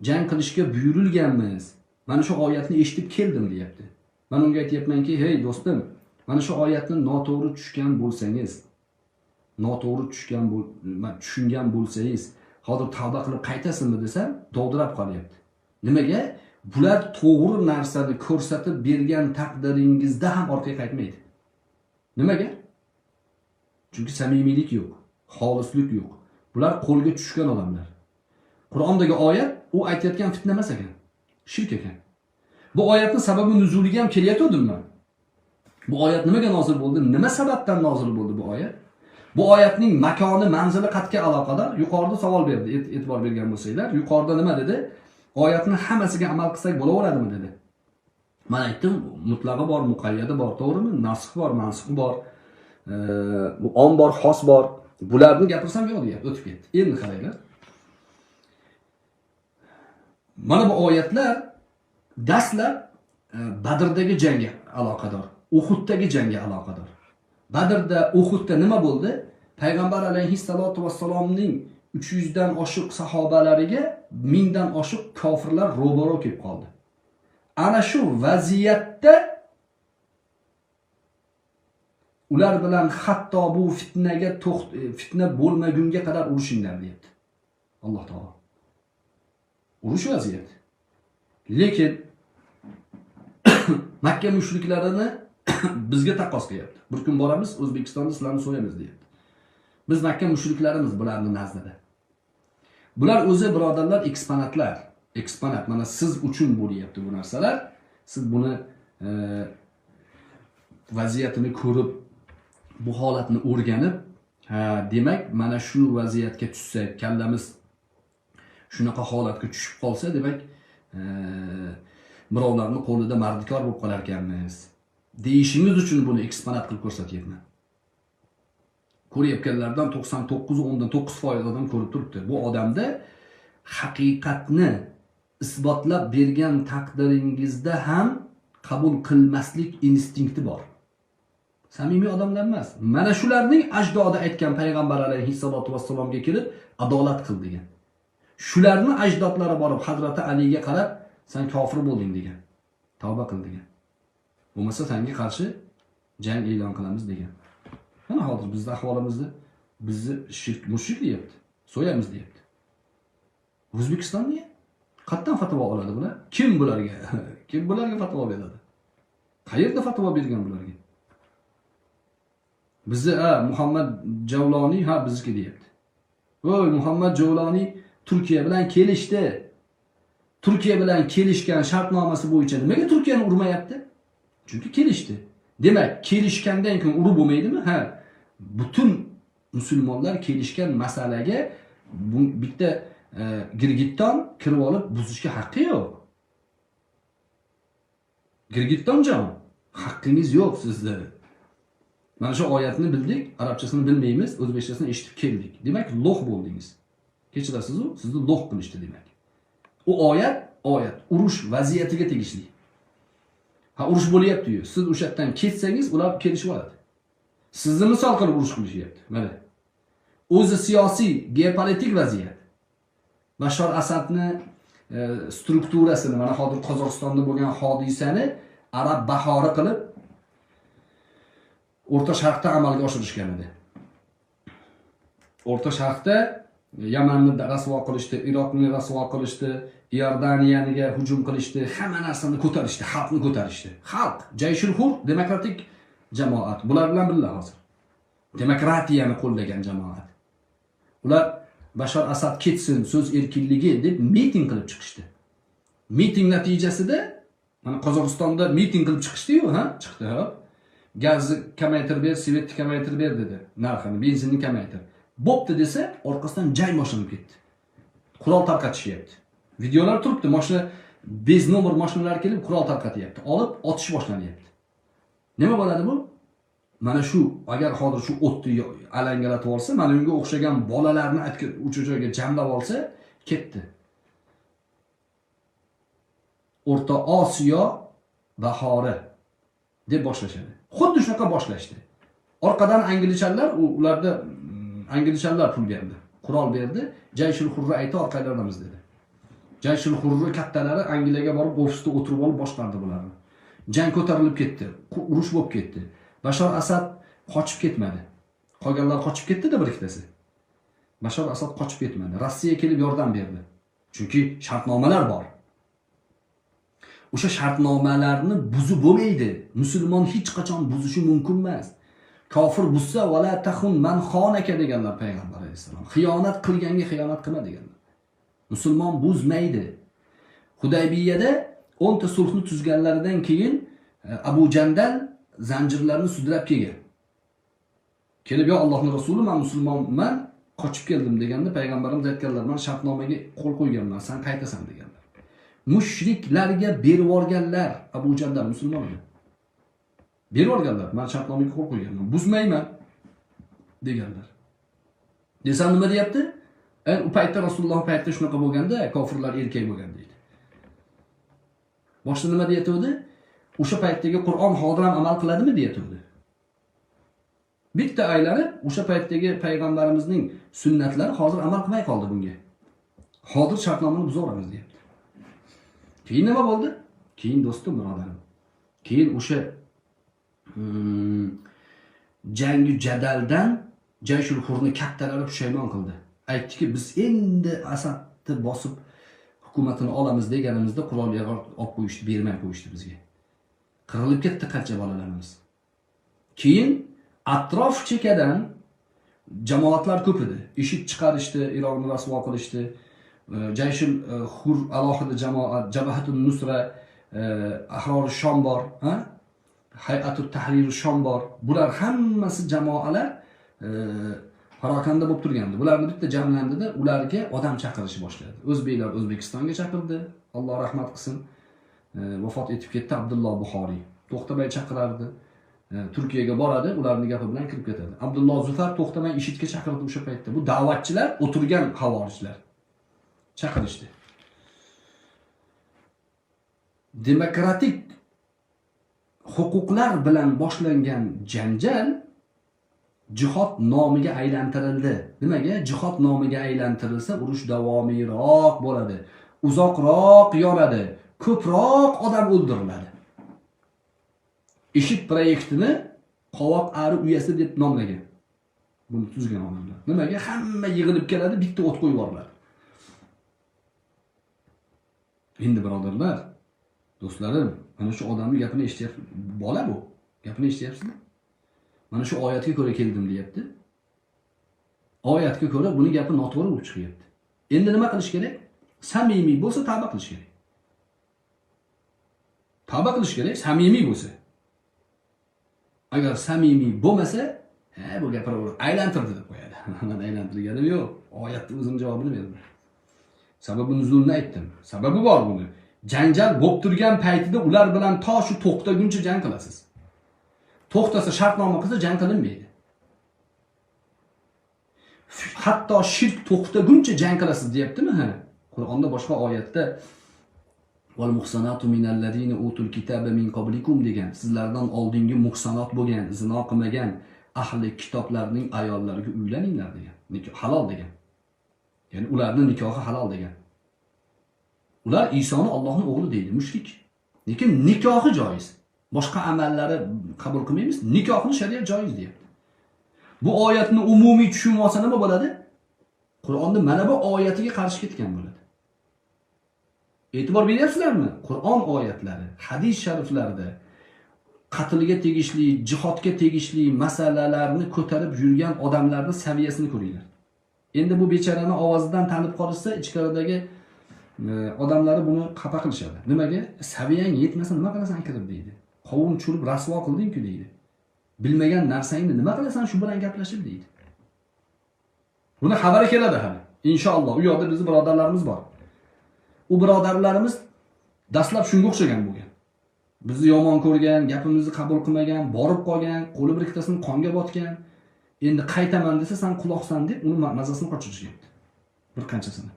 jang qilishga buyurilganmiz. Mana shu oyatni eshitib keldim deyapti. Men unga aytayapmanki, hey do'stim, mana shu oyatni noto'g'ri tushgan bo'lsangiz, tushungan bo'lsangiz, hozir tavba qilib qaytasizmi desam, dovdirab qolyapti. Nimaga? Bular to'g'ri narsani ko'rsatib bergan taqdiringizda ham orqaga qaytmaydi. Nimaga? Chunki samimiylik yo'q, xolislik yo'q. Bular qo'lga tushgan odamlar. Qur'ondagi oyat u aytayotgan fitna emas ekan, shirk ekan. Bu oyatning sababi nuzuliga ham kelayotgandim men. Bu oyat nimaga nozil bo'ldi? Nima sababdan nozil bo'ldi bu oyat? Bu oyatning makoni, manzili qatga aloqador. Yuqorida savol berdi, e'tibor bergan bo'lsanglar, yuqorida nima dedi? Oyatning hammasiga amal qilsak bo'laveradimi dedi. Men aytdim, mutlaqi bor, muqayyadi bor, to'g'rimi? Nasx bor, mansux bor, om bor, xos bor. Bularni gapirsam yo'q deyapti, o'tib ketdi. Endi qaranglar. Mana bu oyatlar dastlab Badrdagi jangga aloqador, Uhuddagi jangga aloqador. Badrda, Uhudda nima bo'ldi? Payg'ambar alayhissalatu vassalomning 300 dan oshiq sahobalariga 1000 dan oshiq kofirlar ro'baro kelib qoldi. Ana shu vaziyatda ular bilan hatto bu fitnaga fitna bo'lmagunga qadar urushinglar deyapti. Alloh taolo. Urush vaziyati. Lekin Makka mushriklarini bizga taqqos qilyapti. Bir kun boramiz, O'zbekistonda sizlarni so'yamiz deyapti. Biz Makka mushriklarimiz bularning nazdida. Bular o'zi birodarlar eksponatlar. Eksponat mana siz uchun bo'lyapti bu narsalar. Siz buni vaziyatini ko'rib, bu holatni o'rganib, ha, demak mana shu vaziyatga tushsak, kallamiz shunaqa holatga tushib qolsa, demak birovlarni qo'lida mardikor bo'lib qolar ekanmiz deyishingiz uchun buni eksponat qilib ko'rsatyapman. Ko'rayotganlardan 99.9% odam ko'rib turibdi. Bu odamda haqiqatni isbotlab bergan taqdiringizda ham qabul qilmaslik instinkti bor. Samimiy odamlar emas. Mana shularning ajdodi aytgan payg'ambar alayhissalatu vassalomga kelib adolat qil degan. Shularni ajdodlari borib Hazrati Aliga qarab sen kofir bo'lding degan. Tavba qil degan. Bo'lmasa senga qarshi jang e'lon qilamiz degan. Mana hozir bizning ahvolimizni bizni shirk mushrik deyapti. So'yamiz deyapti. O'zbekiston niya? Qayerdan fatvo oladi bular? Kim bularga? Kim bularga fatvo beradi? Qayerda fatvo bergan bularga? Bizni Muhammad Javloniy ha bizniki deyapti. Voy, Muhammad Javloniy Turkiya bilan kelishdi. Turkiya bilan kelishgan shartnomasi bo'yicha nimaga Turkiyani urmayapti? Chunki kelishdi. Demak, kelishgandan keyin urib bo'lmaydimi? Ha. Butun musulmonlar kelishgan masalaga bitta Girgitton kirib olib buzishga haqqi yo'q. Girgittonjon, haqqingiz yo'q sizni. Mana shu oyatni bildik, arabchasini bilmaymiz, o'zbekchasini eshitib keldik. Demak, lo'q bo'ldingiz. Kechirasiz-u, sizni lo'q qilishdi demak. U oyat urush vaziyatiga tegishli. Ha, urush bo'lyapti-yu, siz o'sha yerdan ketsangiz, ular kelishib oladi. Sizni misol qilib urush qilishyapti. Mana. O'zi siyosiy, geopolitik vaziyat. Bashar Asadni strukturasini, mana hozir Qozog'istonda bo'lgan hodisani arab bahori qilib O'rta Sharqda amalga oshirishgan edi. O'rta Sharqda Yamanni rasvo qilishdi, Iroqni rasvo qilishdi, Iordaniyaga hujum qilishdi, hamma narsani ko'tarishdi, xalqni ko'tarishdi. Xalq, Jayshul Hur demokratik jamoat. Bular bilan birga hozir. Demokratiyani qo'llagan jamoat. Ular Bashar Asad ketsin, so'z erkinligi deb miting qilib chiqishdi. Miting natijasida mana Qozog'istonda miting qilib chiqishdi-yu, ha, chiqdi, ha. Gazni kamaytirib ber, svetni kamaytirib ber dedi. Narxini, benzinni kamaytir. Bo'pti desa, orqasidan jang boshlanib ketdi. Qurol tarqatishyapti. Videolar turibdi, mashina bez nomer mashinalar kelib qurol tarqatyapti. Olib otish boshlanyapti. Nima bo'ladi bu? Mana shu agar hozir shu o'tni alangalatib olsa, mana unga o'xshagan bolalarni o'sha joyga jamlab olsa, ketdi. O'rta Osiyo bahori deb boshlashadi. Xuddi shunaqa boshlashdi. Orqadan anglichalar, ularda anglichalar pul berdi, qurol berdi. Jayshul Hurra aytdi, orqalarimiz dedi. Jayshul Hurra kattalari Angliyaga borib ofisda o'tirib olib boshqardi bularni. Jang ko'tarilib ketdi, urush bo'lib ketdi. Bashar Asad qochib ketmadi. Qolganlar qochib ketdi-da bir ikkitasi. Bashar Asad qochib ketmadi. Rossiya kelib yordam berdi. Chunki shartnomalar bor. O'sha shartnomalarni buzib bo'lmaydi. Musulmon hech qachon buzishi mumkin emas. Kofir buzsa vala taxun man xonaka deganlar payg'ambar alayhissalom. Xiyonat qilganga xiyonat qilma deganlar. Musulmon buzmaydi. Hudaybiyada 10 ta sulhni tuzganlaridan keyin Abu Jandal zanjirlarni sudrab kelgan. Kelib, "Ya Allohning rasuli, men musulmonman, qochib keldim" deganda payg'ambarimiz aytganlar, "Men shartnomaga qo'l qo'yganman, sen qaytasan" deganlar. Mushriklarga berib yuborganlar Abu Jandal musulmon edi. Berib yuborganlar, "Men shartnomaga qo'l qo'yganman, buzmayman" deganlar. Desam nima deyapti? U paytda Rasululloh paytida shunaqa bo'lganda, kofirlar erkak bo'lgan deydi. Boshda nima deyatdi? O'sha paytdagi Qur'on hozir ham amal qiladimi deyatdi. Bitta aylanib o'sha paytdagi payg'ambarimizning sunnatlari hozir amal qilmay qoldi bunga. Hozir shartnomani buzaveramiz deyapti. Keyin nima bo'ldi? Keyin do'stim, birodarim, keyin o'sha jangi jadaldan Jayshul Hurni kattalari pushaymon qildi. Aytdiki, biz endi Asadni bosib hukumatini olamiz deganimizda qurol yarog' olib qo'yishdi, bermay qo'yishdi bizga. Qirilib ketdi qancha bolalarimiz. Keyin atrof chekadan jamoatlar ko'p edi. IShID chiqarishdi, Iroqni rasvo qilishdi. Jayshul Hur alohida jamoat, Jabhatun Nusra, Ahror Shom bor, ha? Hay'atut Tahrir Shom bor. Bular hammasi jamoalar Parokanda bo'lib turgandi. Bularni bitta jamlandida ularga odam chaqirishni boshladi. O'zbeklar O'zbekistonga chaqirdi. Alloh rahmat qilsin. Vafot etib ketdi Abdulloh Buxoriy. To'xtamay chaqirardi. Turkiyaga boradi, ularning gapi bilan kirib ketadi. Abdulloh Zufar to'xtamay IŞİDga chaqirdi o'sha paytda. Bu da'vatchilar o'tirgan xavorijlar chaqirishdi. Demokratik huquqlar bilan boshlangan janjal jihod nomiga aylantirildi. Nimaga? Jihod nomiga aylantirilsa urush davomiyroq bo'ladi, uzoqroq yonadi, ko'proq odam o'ldiriladi. IŞİD proyektini qovoq ari uyasi deb nomlagan. Buni tuzgan odamlar. Nimaga? Hamma yig'ilib keladi, bitta o't qo'yib yuboriladi. Endi birodarlar, do'stlarim, mana shu odamning gapini eshityapsiz. Bola bu. Gapini eshityapsizmi? Mana shu oyatga ko'ra keldim deyapti. Oyatga ko'ra buning gapi noto'g'ri bo'lib chiqyapti. Endi nima qilish kerak? Samimiy bo'lsa tavba qilish kerak. Tavba qilish kerak, samimiy bo'lsa. Agar samimiy bo'lmasa, ha bu gapiraveradi, aylantirdi deb qo'yadi. Men aylantirganim yo'q. Oyatni o'zim javobini berdim. Sababi nuzulni aytdim. Sababi bor buni. Janjal bo'lib turgan paytida ular bilan to shu to'xtaguncha jang qilasiz. To'xtasa, shartnoma qilsa jang qilinmaydi. Hatto shirk to'xtaguncha jang qilasiz deyaptimi? Ha. Qur'onda boshqa oyatda val muhsanatu minallazina utul kitaba min qablikum degan, sizlardan oldingi muhsanot bo'lgan, zino qilmagan ahli kitoblarning ayollariga uylaninglar degan. Nikoh halol degan. Ya'ni ularning nikohi halol degan. Ular Isoni Allohning o'g'li deydi, mushrik. Lekin nikohi joiz. Boshqa amallari qabul qilmaymiz, nikohni shariat joiz deyapti. Bu oyatni umumiy tushunib olsa nima bo'ladi? Qur'onning mana bu oyatiga qarshi ketgan bo'ladi. E'tibor beryapsizlarmi? Qur'on oyatlari, hadis shariflarida qatlga tegishli, jihodga tegishli masalalarni ko'tarib yurgan odamlarning saviyasini ko'ringlar. Endi bu bechorani ovozidan tanib qolishsa, ichkaridagi odamlari buni xafa qilishadi. Nimaga? Saviyang yetmasa nima qilasan kirib deydi. Qovun churib rasvo qilding-ku deydi. Bilmagan narsangni nima qilasan shu bilan gaplashib deydi. Buni xabari keladi hali. Inshaalloh u yoqda bizning birodarlarimiz bor. U birodarlarimiz dastlab shunga o'xshagan bo'lgan. Bizni yomon ko'rgan, gapimizni qabul qilmagan, borib qolgan, qo'li bir ikkitasini qonga botgan. Endi qaytaman desa sen quloqsan deb uni mazasini qochirishyapti. Bir qanchasini.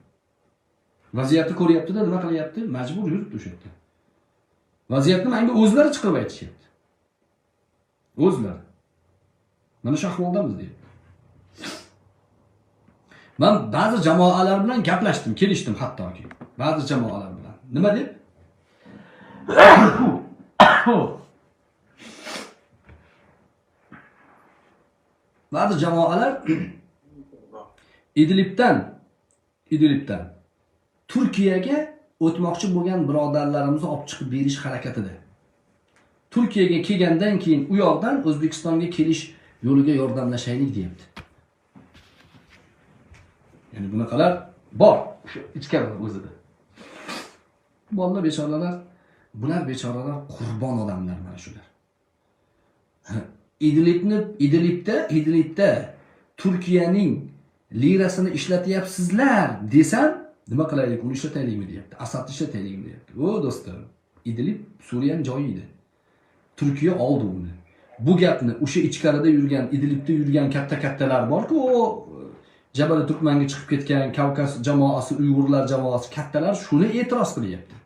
Vaziyatni ko'ryapti-da, nima qilyapti? Majbur yuribdi o'sha yerda. Vaziyatni menga o'zlari chiqarib aytishyapti. O'zlari. Mana shu ahvoldamiz deyapti. Men ba'zi jamoalar bilan gaplashdim, kelishdim hattoki. Ba'zi jamoalar bilan. Nima deb? Ba'zi jamoalar Idlibdan Turkiyaga o'tmoqchi bo'lgan birodarlarimizni olib chiqib berish harakatida. Turkiyaga kelgandan keyin u yoqdan O'zbekistonga kelish yo'liga yordamlashaylik deyapti. Ya'ni bunaqalar bor o'sha ichkarida o'zida. Bolalar bechoralar, bular bechoralar qurbon odamlar mana shular. Idlibda Turkiyaning lirasini ishlatyapsizlar desam, nima qilaylik, uni ishlataylikmi deyapti. Asadni ishlataylikmi deyapti. O do'stlar, Idlib Suriyaning joyi edi. Turkiya oldi uni. Bu gapni o'sha ichkarida yurgan, Idlibda yurgan katta-kattalar bor-ku, o Jabal Turkmanga chiqib ketgan Kavkaz jamoasi, Uyg'urlar jamoasi kattalar shuni e'tiroz qilyapti.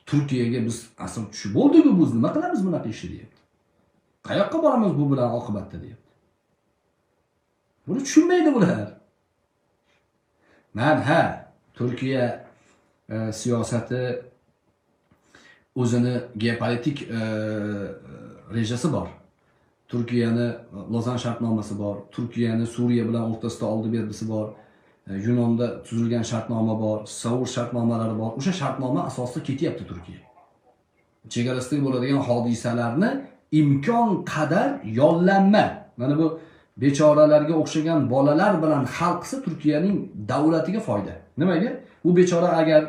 Turkiyaga biz asl tushib bo'ldik-ku, biz nima qilamiz bunaqa ishni deyapti. Qayoqqa boramiz bu bilan oqibatda deyapti. Buni tushunmaydi bular. Man ha, Turkiya siyosati o'zini geopolitik rejasi bor. Turkiyani Lozan shartnomasi bor, Turkiyani Suriya bilan o'rtasida oldi berdisi bor, Yunonda tuzilgan shartnoma bor, Saur shartnomalari bor. O'sha shartnoma asosida ketyapti Turkiya. Chegarasida bo'ladigan hodisalarni imkon qadar yollanma. Mana bu bechoralarga o'xshagan bolalar bilan hal qilsa Turkiyaning davlatiga foyda. Nimaga? Bu bechora agar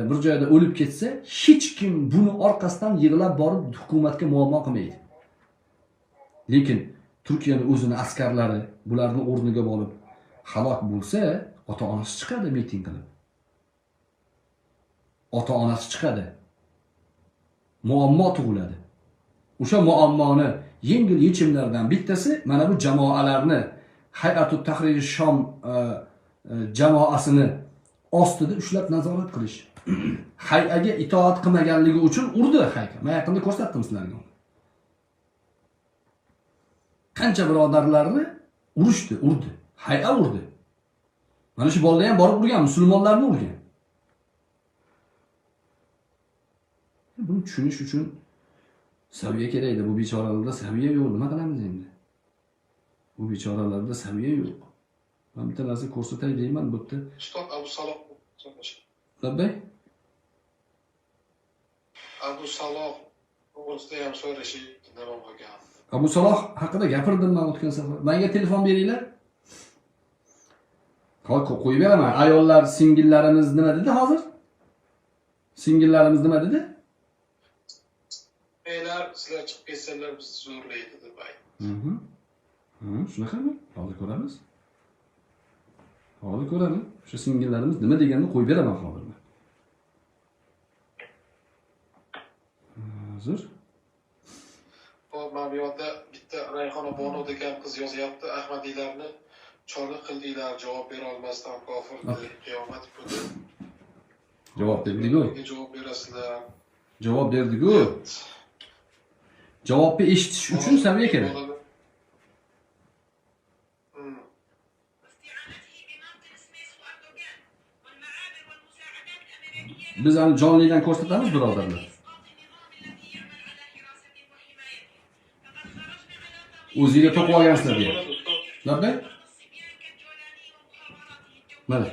bir joyda o'lib ketsa, hech kim buni orqasidan yig'lab borib hukumatga muammo qilmaydi. Lekin Turkiyani o'zini askarlari bularni o'rniga borib halok bo'lsa, ota-onasi chiqadi miting qilib. Ota-onasi chiqadi. Muammo tug'iladi. O'sha muammoni yengil yechimlardan bittasi mana bu jamoalarni Hay'atut Tahrir Shom jamoasini ostida ushlab nazorat qilish. Hay'aga itoat qilmaganligi uchun urdi hay'a. Men yaqinda ko'rsatdim sizlarga uni. Qancha birodarlarni urishdi, urdi. Hay'a urdi. Mana shu bolalar ham borib urgan, musulmonlarni urgan. Buni tushunish uchun saviya kerak edi. Bu bechoralarda saviya yo'q. Nima qilamiz endi? Bu bechoralarda saviya yo'q. Men bitta narsa ko'rsatay deyman, bu yerda. Ustoz Abu Saloh. Labbay. Abu Saloh to'g'risida ham so'rashi nima bo'lgan? Abu Saloh haqida gapirdim men o'tgan safar. Menga telefon beringlar. Hozir qo'yib beraman. Ayollar, singillarimiz nima dedi hozir? Singillarimiz nima dedi? Beylar, sizlar chiqib ketsalar bizni zo'rlaydi deb aytdi. Shunaqami? Hozir ko'ramiz. Hozir ko'ramiz. O'sha singillarimiz nima deganini qo'yib beraman hozir men. Hozir. Xo'p, mana bu yerda bitta Rayhona Bonu degan qiz yozyapti. Ahmadiylarni chorli qildinglar, javob bera olmasdan kofir deb qiyomat kuni. Javob berdik-ku. Javob berasizlar. Javob berdik-ku. Javobni eshitish uchun saviya kerak. Biz ani jonlidan ko'rsatamiz birodarlar. O'zingizga to'qib olgansizlar deyapti. Labbay? Mana.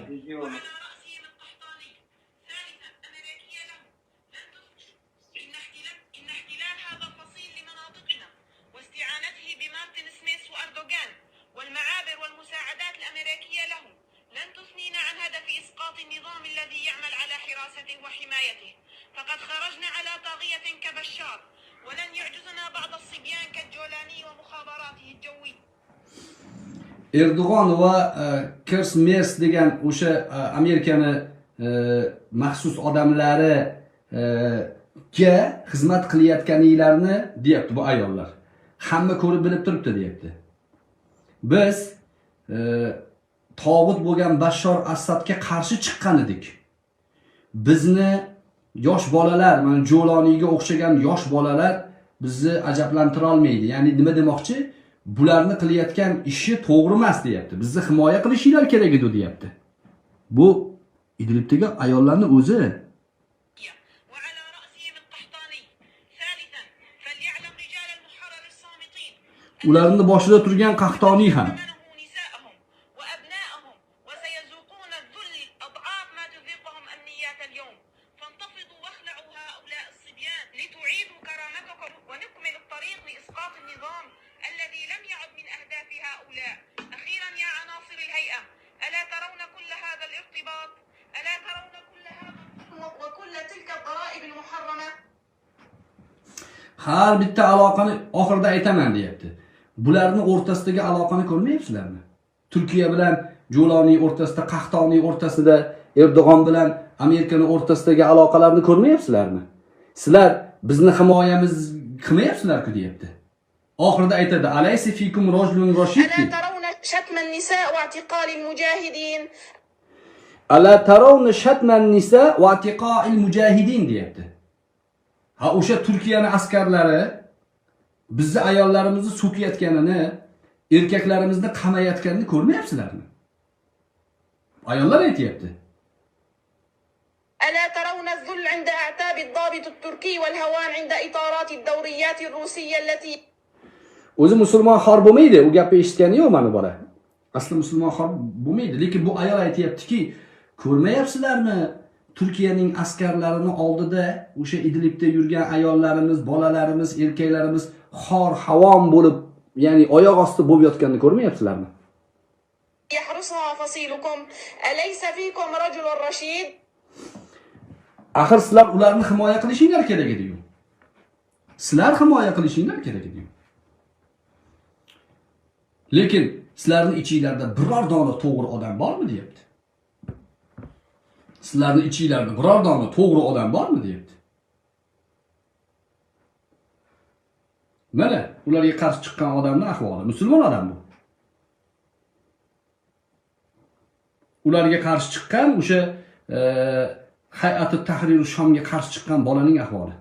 Erdo'g'on va Kers Mers degan o'sha Amerikani maxsus odamlariga xizmat qilayotganinglarni deyapti bu ayollar. Hamma ko'rib bilib turibdi deyapti. Biz tog'ut bo'lgan Bashor Asadga qarshi chiqqan edik. Bizni yosh bolalar, mana Jo'loniyga o'xshagan yosh bolalar bizni ajablantira olmaydi. Ya'ni nima demoqchi? Bularni qilayotgan ishi to'g'ri emas deyapti. Bizni himoya qilishinglar kerak edi deyapti. Bu Idlibdagi ayollarning o'zi. Ularning boshida turgan Qahtoniy ham. Har bitta aloqani oxirida aytaman deyapti. Bularning o'rtasidagi aloqani ko'rmayapsizlarmi? Turkiya bilan Jo'loniy o'rtasida, Qahtoniy o'rtasida, Erdo'g'on bilan Amerikaning o'rtasidagi aloqalarni ko'rmayapsizlarmi? Sizlar bizni himoyamiz qilmayapsizlar-ku deyapti. Oxirida aytadi: "Alaysa fikum rajulun rashid." Ala tarawna shatman nisa va i'tiqa'il mujahidin deyapti. Ha, o'sha Turkiyaning askarlari bizni ayollarimizni so'kayotganini, erkaklarimizni qamayotganini ko'rmayapsizlarmi? Ayollar aytayapti. Ala tarawna az-zul 'inda a'tab ad-dabit at-turki wal-hawan 'inda itarat ad-dawriyat ar-rusiyya allati. O'zi musulmon xor bo'lmaydi, u gapni eshitgani yo'q mana bola. Asli musulmon xor bo'lmaydi, lekin bu ayol aytayaptiki, ko'rmayapsizlarmi? Turkiyaning askarlarini oldida o'sha Idlibda yurgan ayollarimiz, bolalarimiz, erkaklarimiz xor havom bo'lib, ya'ni oyoq osti bo'lib yotganini ko'rmayapsizlarmi? Yahrusuha fasilukum alaysa fikum rajulun rashid. Axir sizlar ularni himoya qilishinglar kerak edi-yu. Sizlar himoya qilishinglar kerak edi-yu. Lekin sizlarning ichinglarda biror dona to'g'ri odam bormi deyapti. Sizlarning ichinglarda biror dona to'g'ri odam bormi deyapti. Mana ularga qarshi chiqqan odamning ahvoli, musulmon odam bu. Ularga qarshi chiqqan o'sha Hay'ati Tahrir Shomga qarshi chiqqan bolaning ahvoli.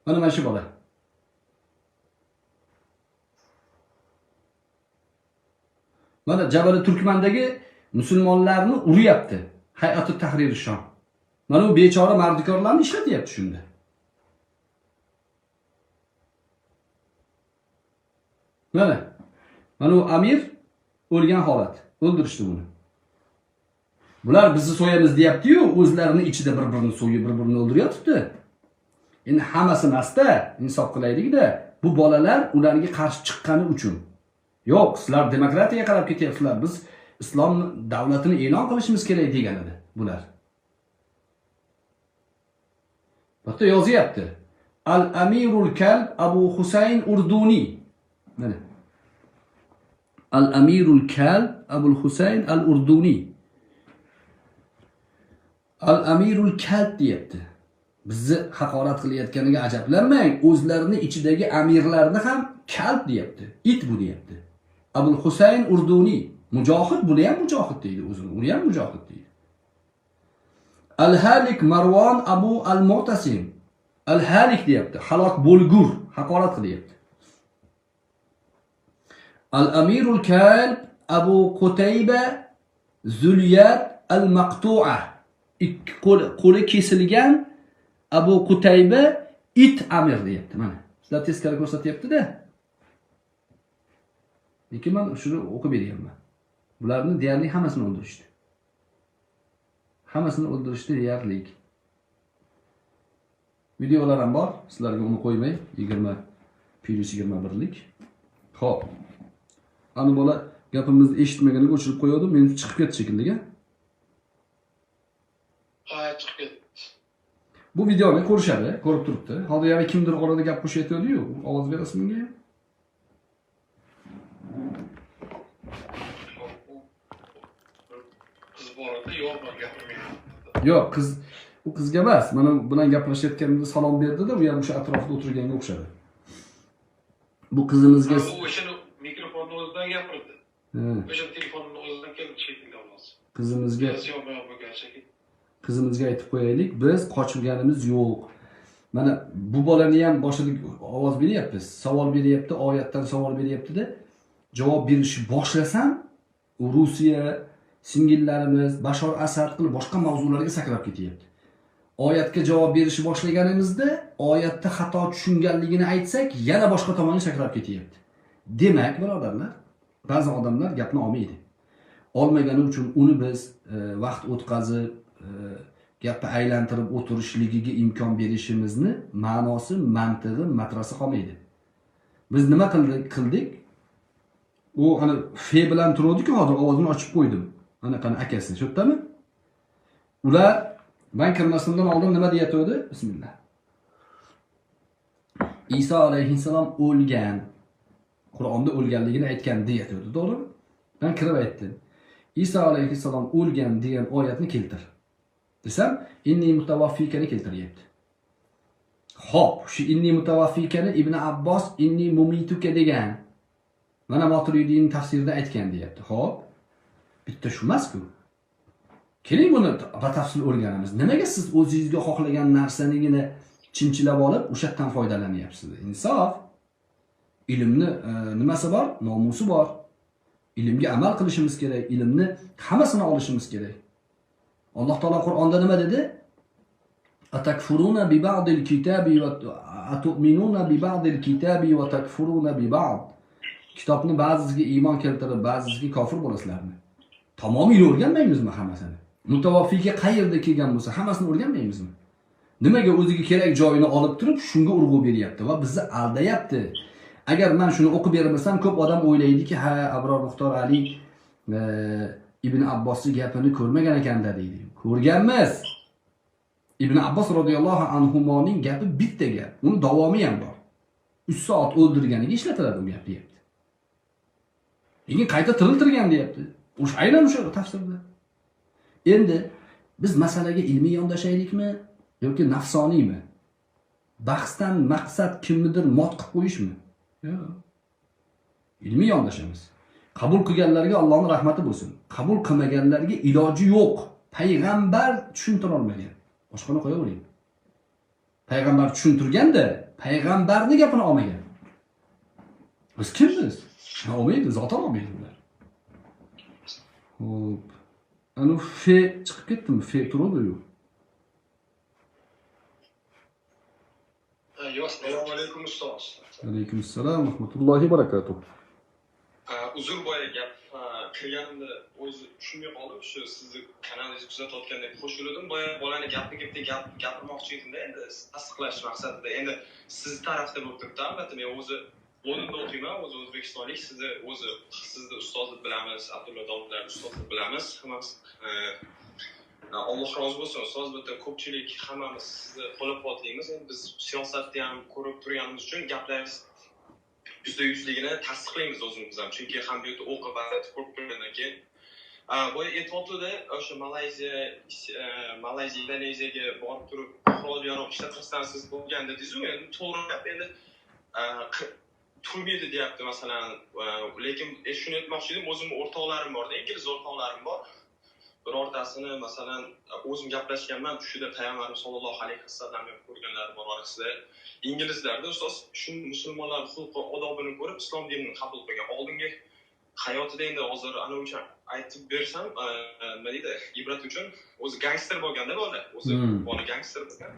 Mana shu bola. Mana Jabali Turkmandagi musulmonlarni uryapti Hay'ati Tahrir Shom. Mana u bechora mardikorlarni ishlatyapti shunda. Mana u amir o'lgan holat, o'ldirishdi uni. Bular bizni so'yamiz deyapti-yu, o'zlarini ichida bir-birini so'yib, bir-birini o'ldiryapti. Endi hammasi emasda, insof qilaylik-da, bu bolalar ularga qarshi chiqqani uchun. Yo'q, sizlar demokratiyaga qarab ketyapsizlar, biz islom davlatini e'lon qilishimiz kerak degan edi bular. Bu yerda yozyapti. Al-Amirul Kalb Abu Husayn Urduniy. Mana. Al-Amirul Kalb Abu Husayn Al-Urduniy. Al-Amirul Kalb deyapti. Bizni haqorat qilayotganiga ajablanmang, o'zlarini ichidagi amirlarni ham kalb deyapti. It bu deyapti. Abu Husayn Urduniy mujohid, buni ham mujohid deydi o'zini, uni ham mujohid deydi. Al-Halik Marvon Abu Al-Mu'tasim. Al-Halik deyapti, halok bo'lgur, haqorat qilyapti. Al-Amirul Kalb Abu Qutayba Zuliyat Al-Maqtu'a. Ikki qo'li kesilgan Abu Qutayba it amir deyapti. Mana sizlar teskari ko'rsatyapti-da. Lekin men shuni o'qib berganman. Bularni deyarli hammasini o'ldirishdi. Hammasini o'ldirishdi deyarli. Videolar ham bor, sizlarga uni qo'ymay, 20 + 21lik. Xo'p. Ani bola gapimizni eshitmaganiga o'chirib qo'yadi, men chiqib ketdi shekilli-ga. Ha, chiqib ketdi. Bu videoni ko'rishadi, ko'rib turibdi. Hozir yana kimdir orada gap qo'shayotgandi-yu, ovoz berasiz menga? Qiz bor edi, yo'q, men gapirmayman. Yo'q, qiz u qizga emas. Mana bilan gaplashayotganimda salom berdi-da, u ham o'sha atrofda o'tirganga o'xshadi. Bu qizimizga u o'shani mikrofonni o'zidan gapirdi. O'sha telefonni o'zidan keldi shekilli ovoz. Qizimizga qizimizga aytib qo'yaylik, biz qochirganimiz yo'q. Mana bu bolani ham boshida ovoz beryapmiz, savol beryapti, oyatdan savol beryapti-da, javob berishni boshlasam, u Rusiya singillarimiz, Bashor Asad qilib boshqa mavzularga sakrab ketyapti. Oyatga javob berishni boshlaganimizda, oyatda xato tushunganligini aytsak, yana boshqa tomonga sakrab ketyapti. Demak, birodarlar, ba'zi odamlar gapni olmaydi. Olmagani uchun uni biz vaqt o'tkazib, gapni aylantirib o'tirishligiga imkon berishimizni ma'nosi, mantig'i, matrasi qolmaydi. Biz nima qildik? U ana fe bilan turadi-ku, hozir ovozini ochib qo'ydim. Ana qani akasi, shu yerdami? Ular men kirmasimdan oldin nima deyatdi? Bismillah. Iso alayhissalom o'lgan. Qur'onda o'lganligini aytgan deyatdi, to'g'rimi? Men kirib aytdim. Iso alayhissalom o'lgan degan oyatni keltir. Desam, inni mutavaffikani keltiryapti. Xo'p, shu inni mutavaffikani Ibn Abbos inni mumituka degan. Mana Maturidiyning tafsirida aytgan deyapti. Xo'p, bitta shu emas-ku. Keling buni batafsil o'rganamiz. Nimaga siz o'zingizga xohlagan narsanigina chimchilab olib, o'sha yerdan foydalanyapsiz? Insof. Ilmni nimasi bor? Nomusi bor. Ilmga amal qilishimiz kerak, ilmni hammasini olishimiz kerak. Alloh taolo Qur'onda nima dedi? Atakfuruna bi ba'dil kitabi va atu'minuna bi ba'dil kitabi va takfuruna bi ba'd. Kitobni ba'zisiga iymon keltirib, ba'zisiga kofir bo'lasizlarmi? Tamomiyla o'rganmaymizmi hammasini? Mutavaffiga qayerda kelgan bo'lsa, hammasini o'rganmaymizmi? Nimaga o'ziga kerak joyini olib turib, shunga urg'u beryapti va bizni aldayapti. Agar men shuni o'qib bermasam, ko'p odam o'ylaydiki, ha, Abror Muxtor Ali Ibn Abbosning gapini ko'rmagan ekanda deydi. Ko'rganmiz. Ibn Abbos radhiyallohu anhumoning gapi bitta gap. Uni davomi ham bor. 3 soat o'ldirganiga ishlatiladi u gap deyapti. Lekin qayta tiriltirgan deyapti. O'sha aynan o'sha tafsirda. Endi biz masalaga ilmiy yondashaylikmi yoki nafsoniymi? Bahsdan maqsad kimnidir mot qilib qo'yishmi? Yo'q. Ilmiy yondashamiz. Qabul qilganlarga Allohning rahmati bo'lsin. Qabul qilmaganlarga iloji yo'q. Payg'ambar tushuntira olmagan. Boshqani qo'yavering. Payg'ambar tushuntirganda payg'ambarning gapini olmagan. Biz kimmiz? Olmaydi, zotan olmaydi ular. Xo'p. Anu fe chiqib ketdimi? Fe turadi-yu. Yo'q, assalomu alaykum ustoz. Alaykum assalom va rahmatullohi va barakatuh. Uzr, boya gap kirganimda o'zi tushunmay qoldim. Shu sizni kanalingizni kuzatayotganda qo'shildim. Boya bolani gapiga bitta gap gapirmoqchi edimda, endi tasdiqlash maqsadida. Endi siz tarafda bo'lib turibdi, albatta men o'zi Londonda o'qiyman, o'zi o'zbekistonlik, sizni o'zi sizni ustoz deb bilamiz, Abdulla domlalar ustoz deb bilamiz. Hammamiz Alloh rozi bo'lsin, ustoz, bitta ko'pchilik hammamiz sizni qo'llab-quvvatlaymiz. Endi biz siyosatni ham ko'rib turganimiz uchun gaplaringiz 100%ligini tasdiqlaymiz o'zimiz ham. Chunki ham bu yerda o'qib, vaziyatni ko'rib turgandan keyin boya aytyapti-da, o'sha Malayziya, Indoneziyaga borib turib qurol yarog' ishlatmasdan siz bo'lgan dedingiz-ku, endi to'g'ri gap, endi turmaydi deyapti masalan, lekin shuni aytmoqchi edim, o'zimning o'rtoqlarim bor-da, ingliz o'rtoqlarim bor. Birortasini masalan o'zim gaplashganman, tushida payg'ambarimiz sollallohu alayhi vasallamni ham ko'rganlari bor orasida. Inglizlarda ustoz shu musulmonlar xulqi odobini ko'rib islom dinini qabul qilgan. Oldingi hayotida endi hozir ana uchun aytib bersam, nima deydi, ibrat uchun o'zi gangster bo'lganda bola, o'zi bola gangster bo'lgan.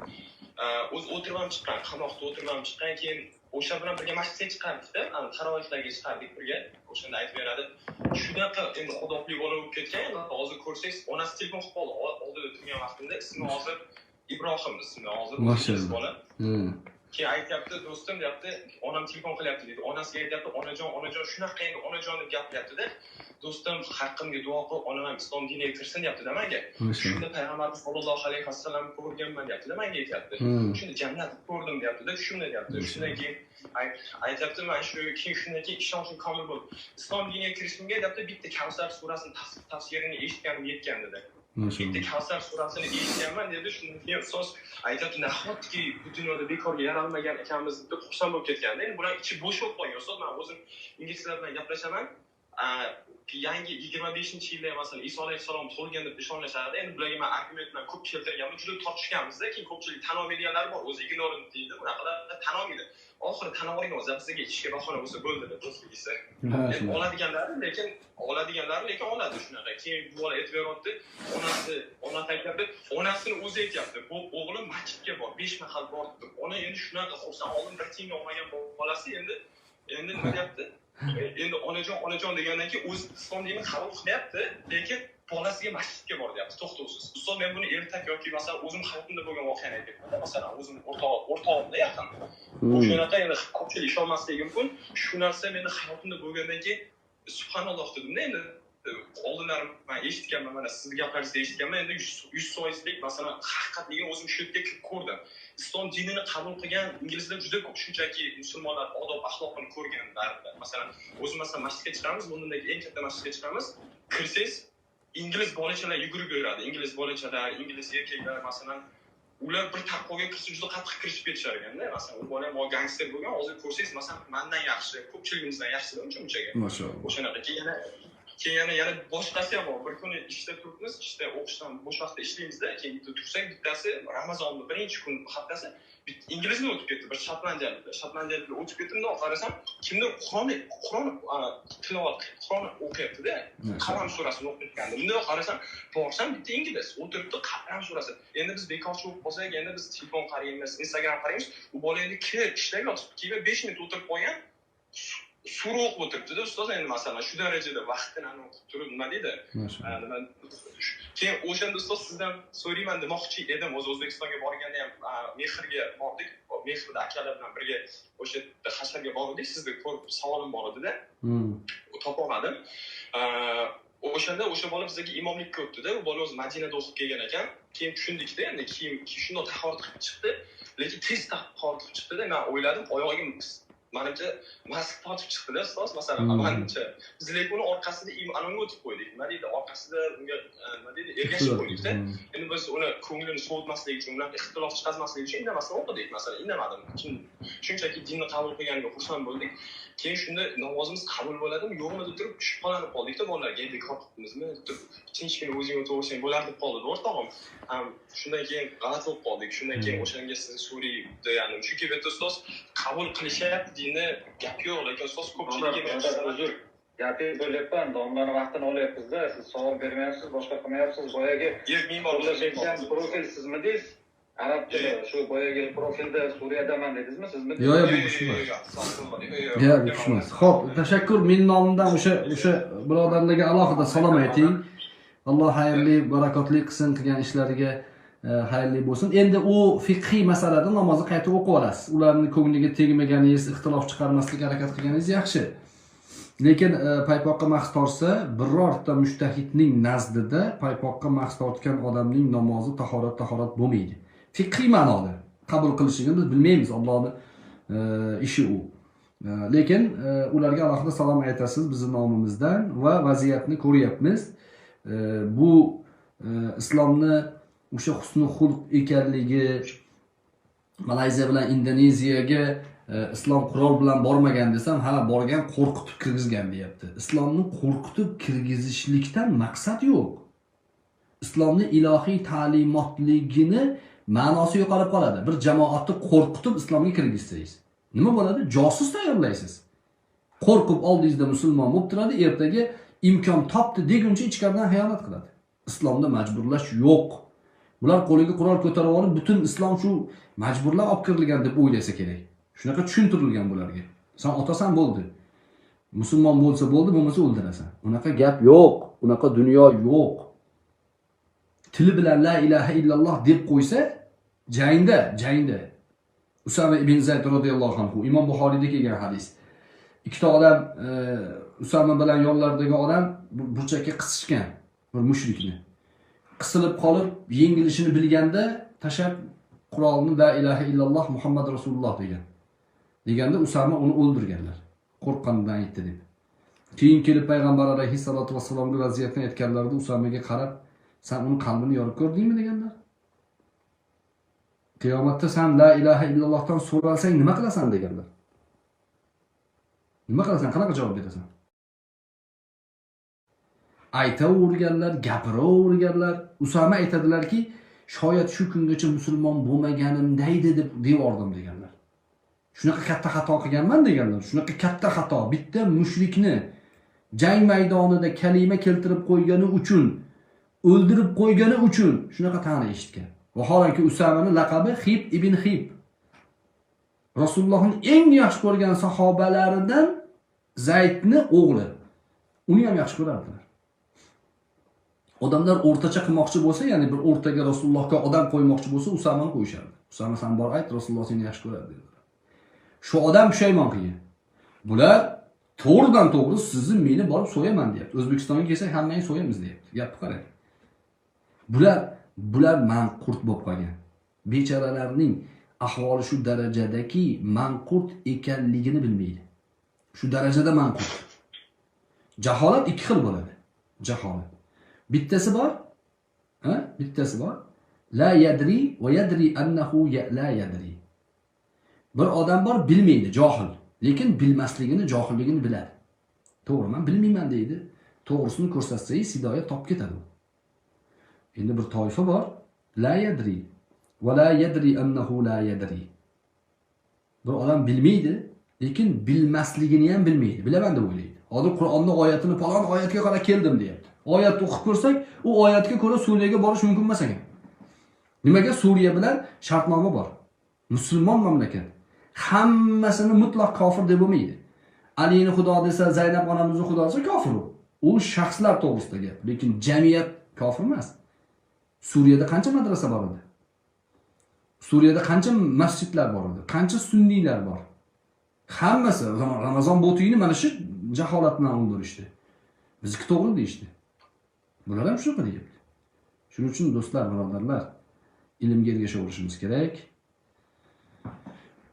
O'zi o'tirib ham chiqqan, qamoqda o'tirib ham chiqqan, keyin o'sha bilan birga masjidga chiqardikda, ana tarovehlarga chiqardik birga. O'shanda aytib beradi. Shunaqa endi odobli bola bo'lib ketgan, endi hozir ko'rsangiz onasi telefon qilib qoldi. Oldida turgan vaqtimda ismi hozir Ibrohim ismi hozir bola. Keyin aytyapti, do'stim deyapti, onam telefon qilyapti deydi. Onasiga aytyapti, onajon, onajon, shunaqa endi onajon deb gapiryapti-da. Do'stim haqqimga duo qil, onam ham islom diniga kirsin deyapti-da menga. Shunda payg'ambarimiz sollallohu alayhi vasallam ko'rganman deyapti-da menga aytyapti. Shunda jannat ko'rdim deyapti-da, shunda deyapti. Shundan keyin aytyapti, men shu keyin shundan keyin ishonchim komil bo'ldi. Islom diniga kirishimga deyapti, bitta Kavsar surasini tafsirini eshitganim yetgan dedi. Bitta Kavsar surasini eshitganman dedi. Shundan keyin ustoz aytyapti, nahotki bu dunyoda bekorga yaralmagan ekanmiz deb xursand bo'lib ketganda. Endi bular ichi bo'sh bo'lib qolgan ustoz. Men o'zim inglizlar bilan gaplashaman. Yangi 25-yilda masalan Iso alayhissalom tug'ilgan deb ishonishadi. Endi bularga men argument bilan ko'p keltirganman, juda tortishganmiz-da. Keyin ko'pchilik tan olmaydiganlar bor, o'zi ignorant deydi, bunaqalar tan olmaydi. Oxiri tan olgan o'zi bizga ishga bahona bo'lsa bo'ldi deb do'stligisi. Oladiganlari lekin oladi shunaqa. Keyin bu bola aytib beryapti, onasi aytyapti, onasini o'zi aytyapti. Bu o'g'lim masjidga bor, 5 mahal bor deb. Ona endi shunaqa xursand, oldin bir tiyin olmagan bolasi endi nima deyapti? Endi onajon, onajon degandan keyin o'zi islom dinini qabul qilmayapti, lekin bolasiga masjidga bor deyapti, to'xtovsiz. Ustoz, men buni ertak yoki masalan o'zim hayotimda bo'lgan voqeani aytyapman. Masalan, o'zim o'rtog'imda yaqin. O'shanaqa endi ko'pchilik ishonmasligi mumkin. Shu narsa meni hayotimda bo'lgandan keyin subhanalloh dedim-da. Endi oldinlari men eshitganman, mana sizni gaplaringizda eshitganman. Endi 100%lik masalan haqiqatligini o'zim shu yerga kirib ko'rdim. Islom dinini qabul qilgan inglizlar juda ko'p, shunchaki musulmonlar odob axloqini ko'rganlar. Masalan, o'zim masalan masjidga chiqamiz, Londondagi eng katta masjidga chiqamiz, kirsangiz ingliz bolachalar yugurib yuradi. Ingliz bolachalar, ingliz erkaklar masalan, ular bir taqvoga kirsa juda qattiq kirishib ketishar ekanda. Masalan, u bola ham gangster bo'lgan, hozir ko'rsangiz masalan mendan yaxshi, ko'pchiligimizdan yaxshi uncha-munchaga. Mashalloh. O'shanaqa keyin yana boshqasi ham bor. Bir kuni ishda turibmiz, ishda o'qishdan bo'sh vaqtda ishlaymizda, keyin bitta tursak, bittasi Ramazonning birinchi kun haftasi inglizni o'tib ketdi, bir shotlandiyalik o'tib ketdi. Bundoq qarasam, kimdir Qur'on tilovat qilib, Qur'on o'qiyapti-da. Qalam surasini o'qiyotgandi. Bundoq qarasam, borsam bitta ingliz o'tiribdi, Qalam surasi. Endi biz bekorchi bo'lib qolsak, endi biz telefon qaraymiz, Instagram qaraymiz. U bola endi kirib ishlab yotibdi, keyin 5 minut o'tirib qolgan, sura o'qib o'tiribdi-da ustoz. Endi masalan shu darajada vaqtini o'qib turib nima deydi? Keyin o'shanda ustoz sizdan so'rayman demoqchi edim. O'zi O'zbekistonga borganda ham Mehrga bordik. Mehrda akalar bilan birga o'sha yerda hasharga bordik. Sizni ko'rib savolim bor edi-da. Topolmadim. O'shanda o'sha bola bizga imomlikka o'tdi-da. U bola o'zi Madinada o'qib kelgan ekan. Keyin tushundikda, endi keyin shundoq tahorat qilib chiqdi. Lekin tez tahorat qilib chiqdi-da. Men o'yladim, oyog'im Manimcha mast tortib chiqdida ustoz, masalan, manimcha biz lekin uni orqasida anonga o'tib qo'ydik. Nima deydi, orqasida unga nima deydi, ergashib qo'ydikda. Endi biz uni ko'nglini sovutmaslik uchun, unaqa ixtilof chiqazmaslik uchun indamasdan o'qidik. Masalan, indamadim. Shunchaki dinni qabul qilganiga xursand bo'ldik. Keyin shunda namozimiz qabul bo'ladimi, yo'qmi deb turib shubhalanib qoldikda, bolalarga bekor qilibmizmi deb turib, tinchgina o'zing o'taversang bo'lar deb qoldi o'rtog'im. Shundan keyin g'alati bo'lib qoldik. Shundan keyin o'shanga sizni so'ray deganim. Chunki bu yerda ustoz qabul qilishyapti dinni, gap yo'q, lekin ustoz ko'pchiligi uzr, gapingizni bo'lyapman, domlani vaqtini olyapsizda, siz savol bermayapsiz, boshqa qilmayapsiz. Boyagi profil sizmi deysiz? Arab tili, shu boyagi profilda Suriyadaman dedingizmi, sizmi? Yo'q, yo'q, bu kishi emas. Yo'q, bu kishi emas. Xo'p, tashakkur. Mening nomimdan o'sha birodarlarga alohida salom ayting. Alloh xayrli, barakotli qilsin, qilgan ishlariga xayrli bo'lsin. Endi u fiqhiy masalada namozni qayta o'qib olasiz. Ularning ko'ngliga tegmaganingiz, ixtilof chiqarmaslik harakat qilganingiz yaxshi. Lekin paypoqqa mahs tortsa, birorta mujtahidning nazdida paypoqqa mahs tortgan odamning namozi tahorat bo'lmaydi. Fiqhiy ma'noda qabul qilishini biz bilmaymiz, Allohning ishi u. Lekin ularga alohida salom aytasiz bizning nomimizdan va vaziyatni ko'ryapmiz. Bu islomni o'sha husni xulq ekanligi, Malayziya bilan Indoneziyaga islom qurol bilan bormagan desam, ha, borgan, qo'rqitib kirgizgan deyapti. Islomni qo'rqitib kirgizishlikdan maqsad yo'q. Islomni ilohiy ta'limotligini ma'nosi yo'qolib qoladi. Bir jamoatni qo'rqitib islomga kirgizsangiz, nima bo'ladi? Josus tayyorlaysiz. Qo'rqib oldingizda musulmon bo'lib turadi, ertaga imkon topdi deguncha ichkaridan xiyonat qiladi. Islomda majburlash yo'q. Bular qo'liga qurol ko'tarib olib, butun islom shu majburlab olib kirilgan deb o'ylasa kerak. Shunaqa tushuntirilgan bularga. Sen otasan bo'ldi. Musulmon bo'lsa bo'ldi, bo'lmasa o'ldirasan. Unaqa gap yo'q, unaqa dunyo yo'q. Tili bilan la ilaha illalloh deb qo'ysa, jangda. Usama ibn Zayd radhiyallohu anhu, Imom Buxoriyda kelgan hadis. Ikkita odam, Usama bilan yonlaridagi odam burchakka qisishgan bir mushrikni. Qisilib qolib, yengilishini bilganda tashab qurolni la ilaha illalloh Muhammad rasululloh degan. Deganda Usama uni o'ldirganlar. Qo'rqqanidan aytdi deb. Keyin kelib payg'ambar alayhissalatu vassalomga vaziyatni aytganlarida Usamaga qarab, sen uni qalbini yorib ko'rdingmi deganlar. Qiyomatda sen la ilaha illallohdan so'ralsang nima qilasan deganlar. Nima qilasan, qanaqa javob berasan? Aytaverganlar, gapiraverganlar. Usama aytadilarki, shoyat shu kungacha musulmon bo'lmaganimda edi deb devordim deganlar. Shunaqa katta xato qilganman deganlar. Shunaqa katta xato, bitta mushrikni jang maydonida kalima keltirib qo'ygani uchun, o'ldirib qo'ygani uchun shunaqa ta'na eshitgan. Vaholanki Usamani laqabi Xib ibn Xib. Rasulullohning eng yaxshi ko'rgan sahobalaridan Zaydni o'g'li. Uni ham yaxshi ko'rardilar. Odamlar o'rtacha qilmoqchi bo'lsa, ya'ni bir o'rtaga Rasulullohga odam qo'ymoqchi bo'lsa, Usamani qo'yishardi. Usama sen bor ayt, Rasululloh seni yaxshi ko'radi dedilar. Shu odam pushaymon qilgan. Bular to'g'ridan to'g'ri sizni meni borib so'yaman deyapti. O'zbekistonga kelsak hammangni so'yamiz deyapti. Gapni qarang. Bular manqurt bo'lib qolgan. Bechoralarning ahvoli shu darajadaki, manqurt ekanligini bilmaydi. Shu darajada manqurt. Jaholat ikki xil bo'ladi. Jaholat. Bittasi bor, ha? Bittasi bor. La yadri va yadri annahu la yadri. Bir odam bor, bilmaydi, johil. Lekin bilmasligini, johilligini biladi. To'g'ri, men bilmayman deydi. To'g'risini ko'rsatsangiz hidoyat topib ketadi u. Endi bir toifa bor, la yadri va la yadri annahu la yadri. Bir odam bilmaydi, lekin bilmasligini ham bilmaydi. Bilaman deb o'ylaydi. Hozir Qur'onning oyatini falon oyatga qarab keldim deyapti. Oyatni o'qib ko'rsak, u oyatga ko'ra Suriyaga borish mumkin emas ekan. Nimaga? Suriya bilan shartnoma bor. Musulmon mamlakat. Hammasini mutlaq kofir deb bo'lmaydi. Alini xudo desa, Zaynab onamizni xudo desa kofir u. U shaxslar to'g'risida gap, lekin jamiyat kofir emas. Suriyada qancha madrasa bor edi? Suriyada qancha masjidlar bor edi? Qancha sunniylar bor? Hammasi Ramazon bo'tiyini mana shu jaholat bilan o'ldirishdi. Bizniki to'g'ri deyishdi. Bular ham shunaqa deyapti. Shuning uchun do'stlar, birodarlar, ilmga ergashaverishimiz kerak.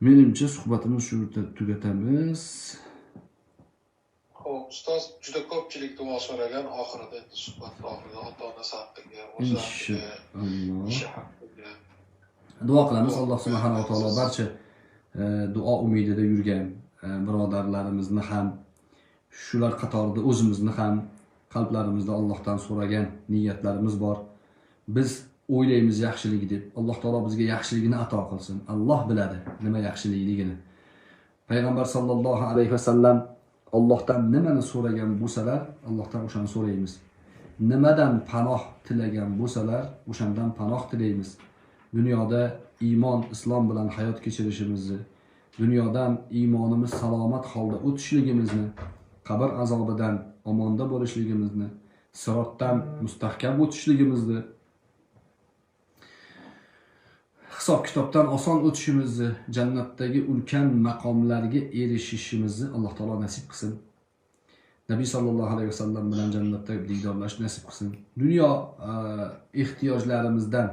Menimcha suhbatimiz shu yerda tugatamiz. Xo'p, ustoz, juda ko'pchilik duo so'ragan, oxirida endi suhbat oxirida ota-onasi haqqiga, o'zi haqqiga, ishi haqqiga duo qilamiz. Alloh subhanahu va taolo barcha duo umidida yurgan birodarlarimizni ham, shular qatorida o'zimizni ham qalblarimizda Allohdan so'ragan niyatlarimiz bor. Biz o'ylaymiz yaxshiligi deb. Alloh taolo bizga yaxshiligini ato qilsin. Alloh biladi nima yaxshiligini. Payg'ambar sallallohu alayhi vasallam Allohdan nimani so'ragan bo'lsalar, Allohdan o'shani so'raymiz. Nimadan panoh tilagan bo'lsalar, o'shandan panoh tilaymiz. Dunyoda iymon, islom bilan hayot kechirishimizni, dunyodan iymonimiz salomat holda o'tishligimizni, qabr azobidan omonda bo'lishligimizni, sirotdan mustahkam o'tishligimizni, hisob kitobdan oson o'tishimizni, jannatdagi ulkan maqomlarga erishishimizni Alloh taolo nasib qilsin. Nabiy sallallohu alayhi vasallam bilan jannatda diydorlash nasib qilsin. Dunyo ehtiyojlarimizdan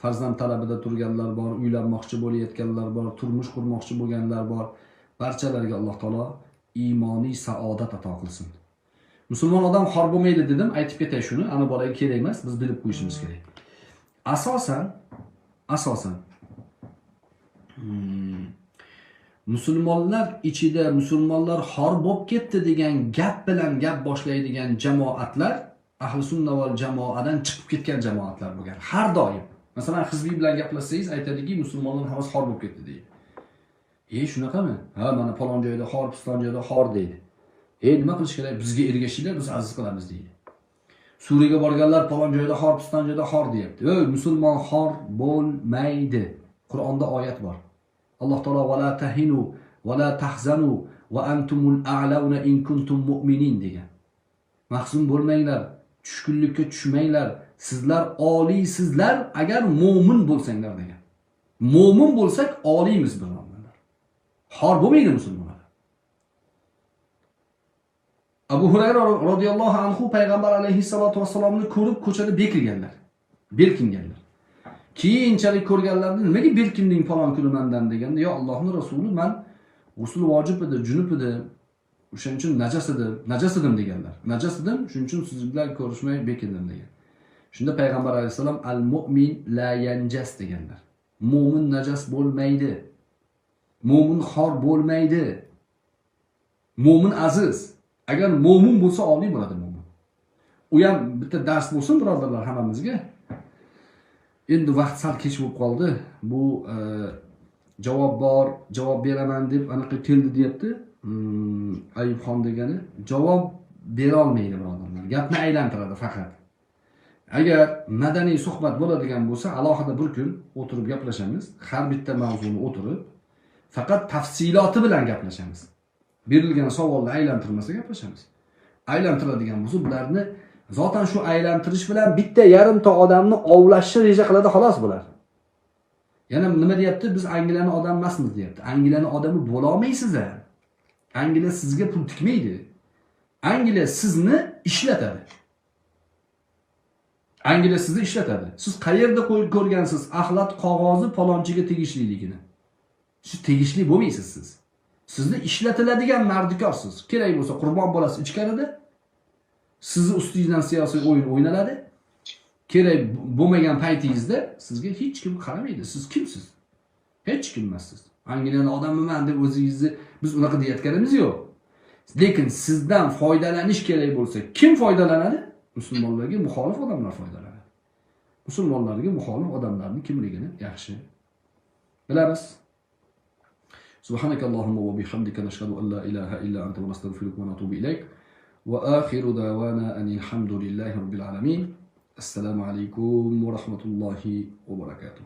farzand talabida turganlar bor, uylanmoqchi bo'layotganlar bor, turmush qurmoqchi bo'lganlar bor. Barchalarga Alloh taolo iymoniy saodat ato qilsin. Musulmon odam xor bo'lmaydi dedim, aytib ketay shuni, ana bolaga kerak emas, biz bilib qo'yishimiz kerak. Asosan musulmonlar ichida musulmonlar xor bo'lib ketdi degan gap bilan gap boshlaydigan jamoatlar ahli sunna val jamoadan chiqib ketgan jamoatlar bo'lgan har doim. Masalan, hizbiy bilan gaplashsangiz aytadiki, musulmonlar hammasi xor bo'lib ketdi deydi. Shunaqami? Ha, mana falon joyda xor, piston joyda xor deydi. Nima qilish kerak? Bizga ergashinglar, biz aziz qilamiz deydi. Suriyaga borganlar falon joyda xor, piston joyda xor deyapti. Musulmon xor bo'lmaydi. Qur'onda oyat bor. Alloh taolo va la tahinu va la tahzanu va antumul a'launa in kuntum mu'minin degan. Mahzun bo'lmanglar, tushkunlikka tushmanglar. Sizlar oliysizlar agar mo'min bo'lsanglar degan. Mo'min bo'lsak oliymiz birodarlar. Xor bo'lmaydi musulmonlar. Abu Hurayra radhiyallohu anhu payg'ambar alayhissalatu vassalomni ko'rib ko'chada bekilganlar. Berkinganlar. Keyinchalik ko'rganlarni nimaga berkinding falon kuni mendan deganda, yo Allohning rasuli, men g'usl vojib edi, junub edi, o'shaning uchun najas edi, najas edim deganlar. Najas edim, shuning uchun siz bilan ko'rishmay bekindim degan. Shunda payg'ambar alayhissalom al mu'min la yanjas deganlar. Mo'min najas bo'lmaydi. Mo'min xor bo'lmaydi. Mo'min aziz. Agar mo'min bo'lsa oliy bo'ladi mo'min. U ham bitta dars bo'lsin birodarlar hammamizga. Endi vaqt sal kech bo'lib qoldi. Bu javob bor, javob beraman deb anaqa keldi deyapti. Ayubxon degani javob bera olmaydi birodarlar. Gapni aylantiradi faqat. Agar madaniy suhbat bo'ladigan bo'lsa, alohida bir kun o'tirib gaplashamiz. Har bitta mavzuni o'tirib, faqat tafsiloti bilan gaplashamiz. Berilgan savolni aylantirmasa gaplashamiz. Aylantiradigan bo'lsa, bularni zaten shu aylantirish bilan bitta yarimta odamni ovlashni reja qiladi xolos bular. Yana nima deyapti? Biz Angliyani odam emasmiz deyapti. Angliyani odami bo'la olmaysiz a. Angliya sizga pul tikmaydi. Angliya sizni ishlatadi. Angliya sizni ishlatadi. Siz qayerda ko'rgansiz axlat qog'ozi palonchiga tegishliligini? Siz tegishli bo'lmaysiz siz. Sizni ishlatiladigan mardikorsiz. Kerak bo'lsa qurbon bo'lasiz ichkarida. Sizni ustingizdan siyosiy o'yin o'ynaladi. Kerak bo'lmagan paytingizda sizga hech kim qaramaydi. Siz kimsiz? Hech kim emassiz. Angliyani odamiman deb o'zingizni biz unaqa deyotganimiz yo'q. Lekin sizdan foydalanish kerak bo'lsa, kim foydalanadi? Musulmonlarga muxolif odamlar foydalanadi. Musulmonlarga muxolif odamlarning kimligini yaxshi bilamiz. Subhanakallohumma va bihamdika nashhadu an la ilaha illa anta va nastag'firuka va natubu ilayk. Va axiru da'wana anil hamdulillahi robbil alamin. Assalomu alaykum va rahmatullohi va barakatuh.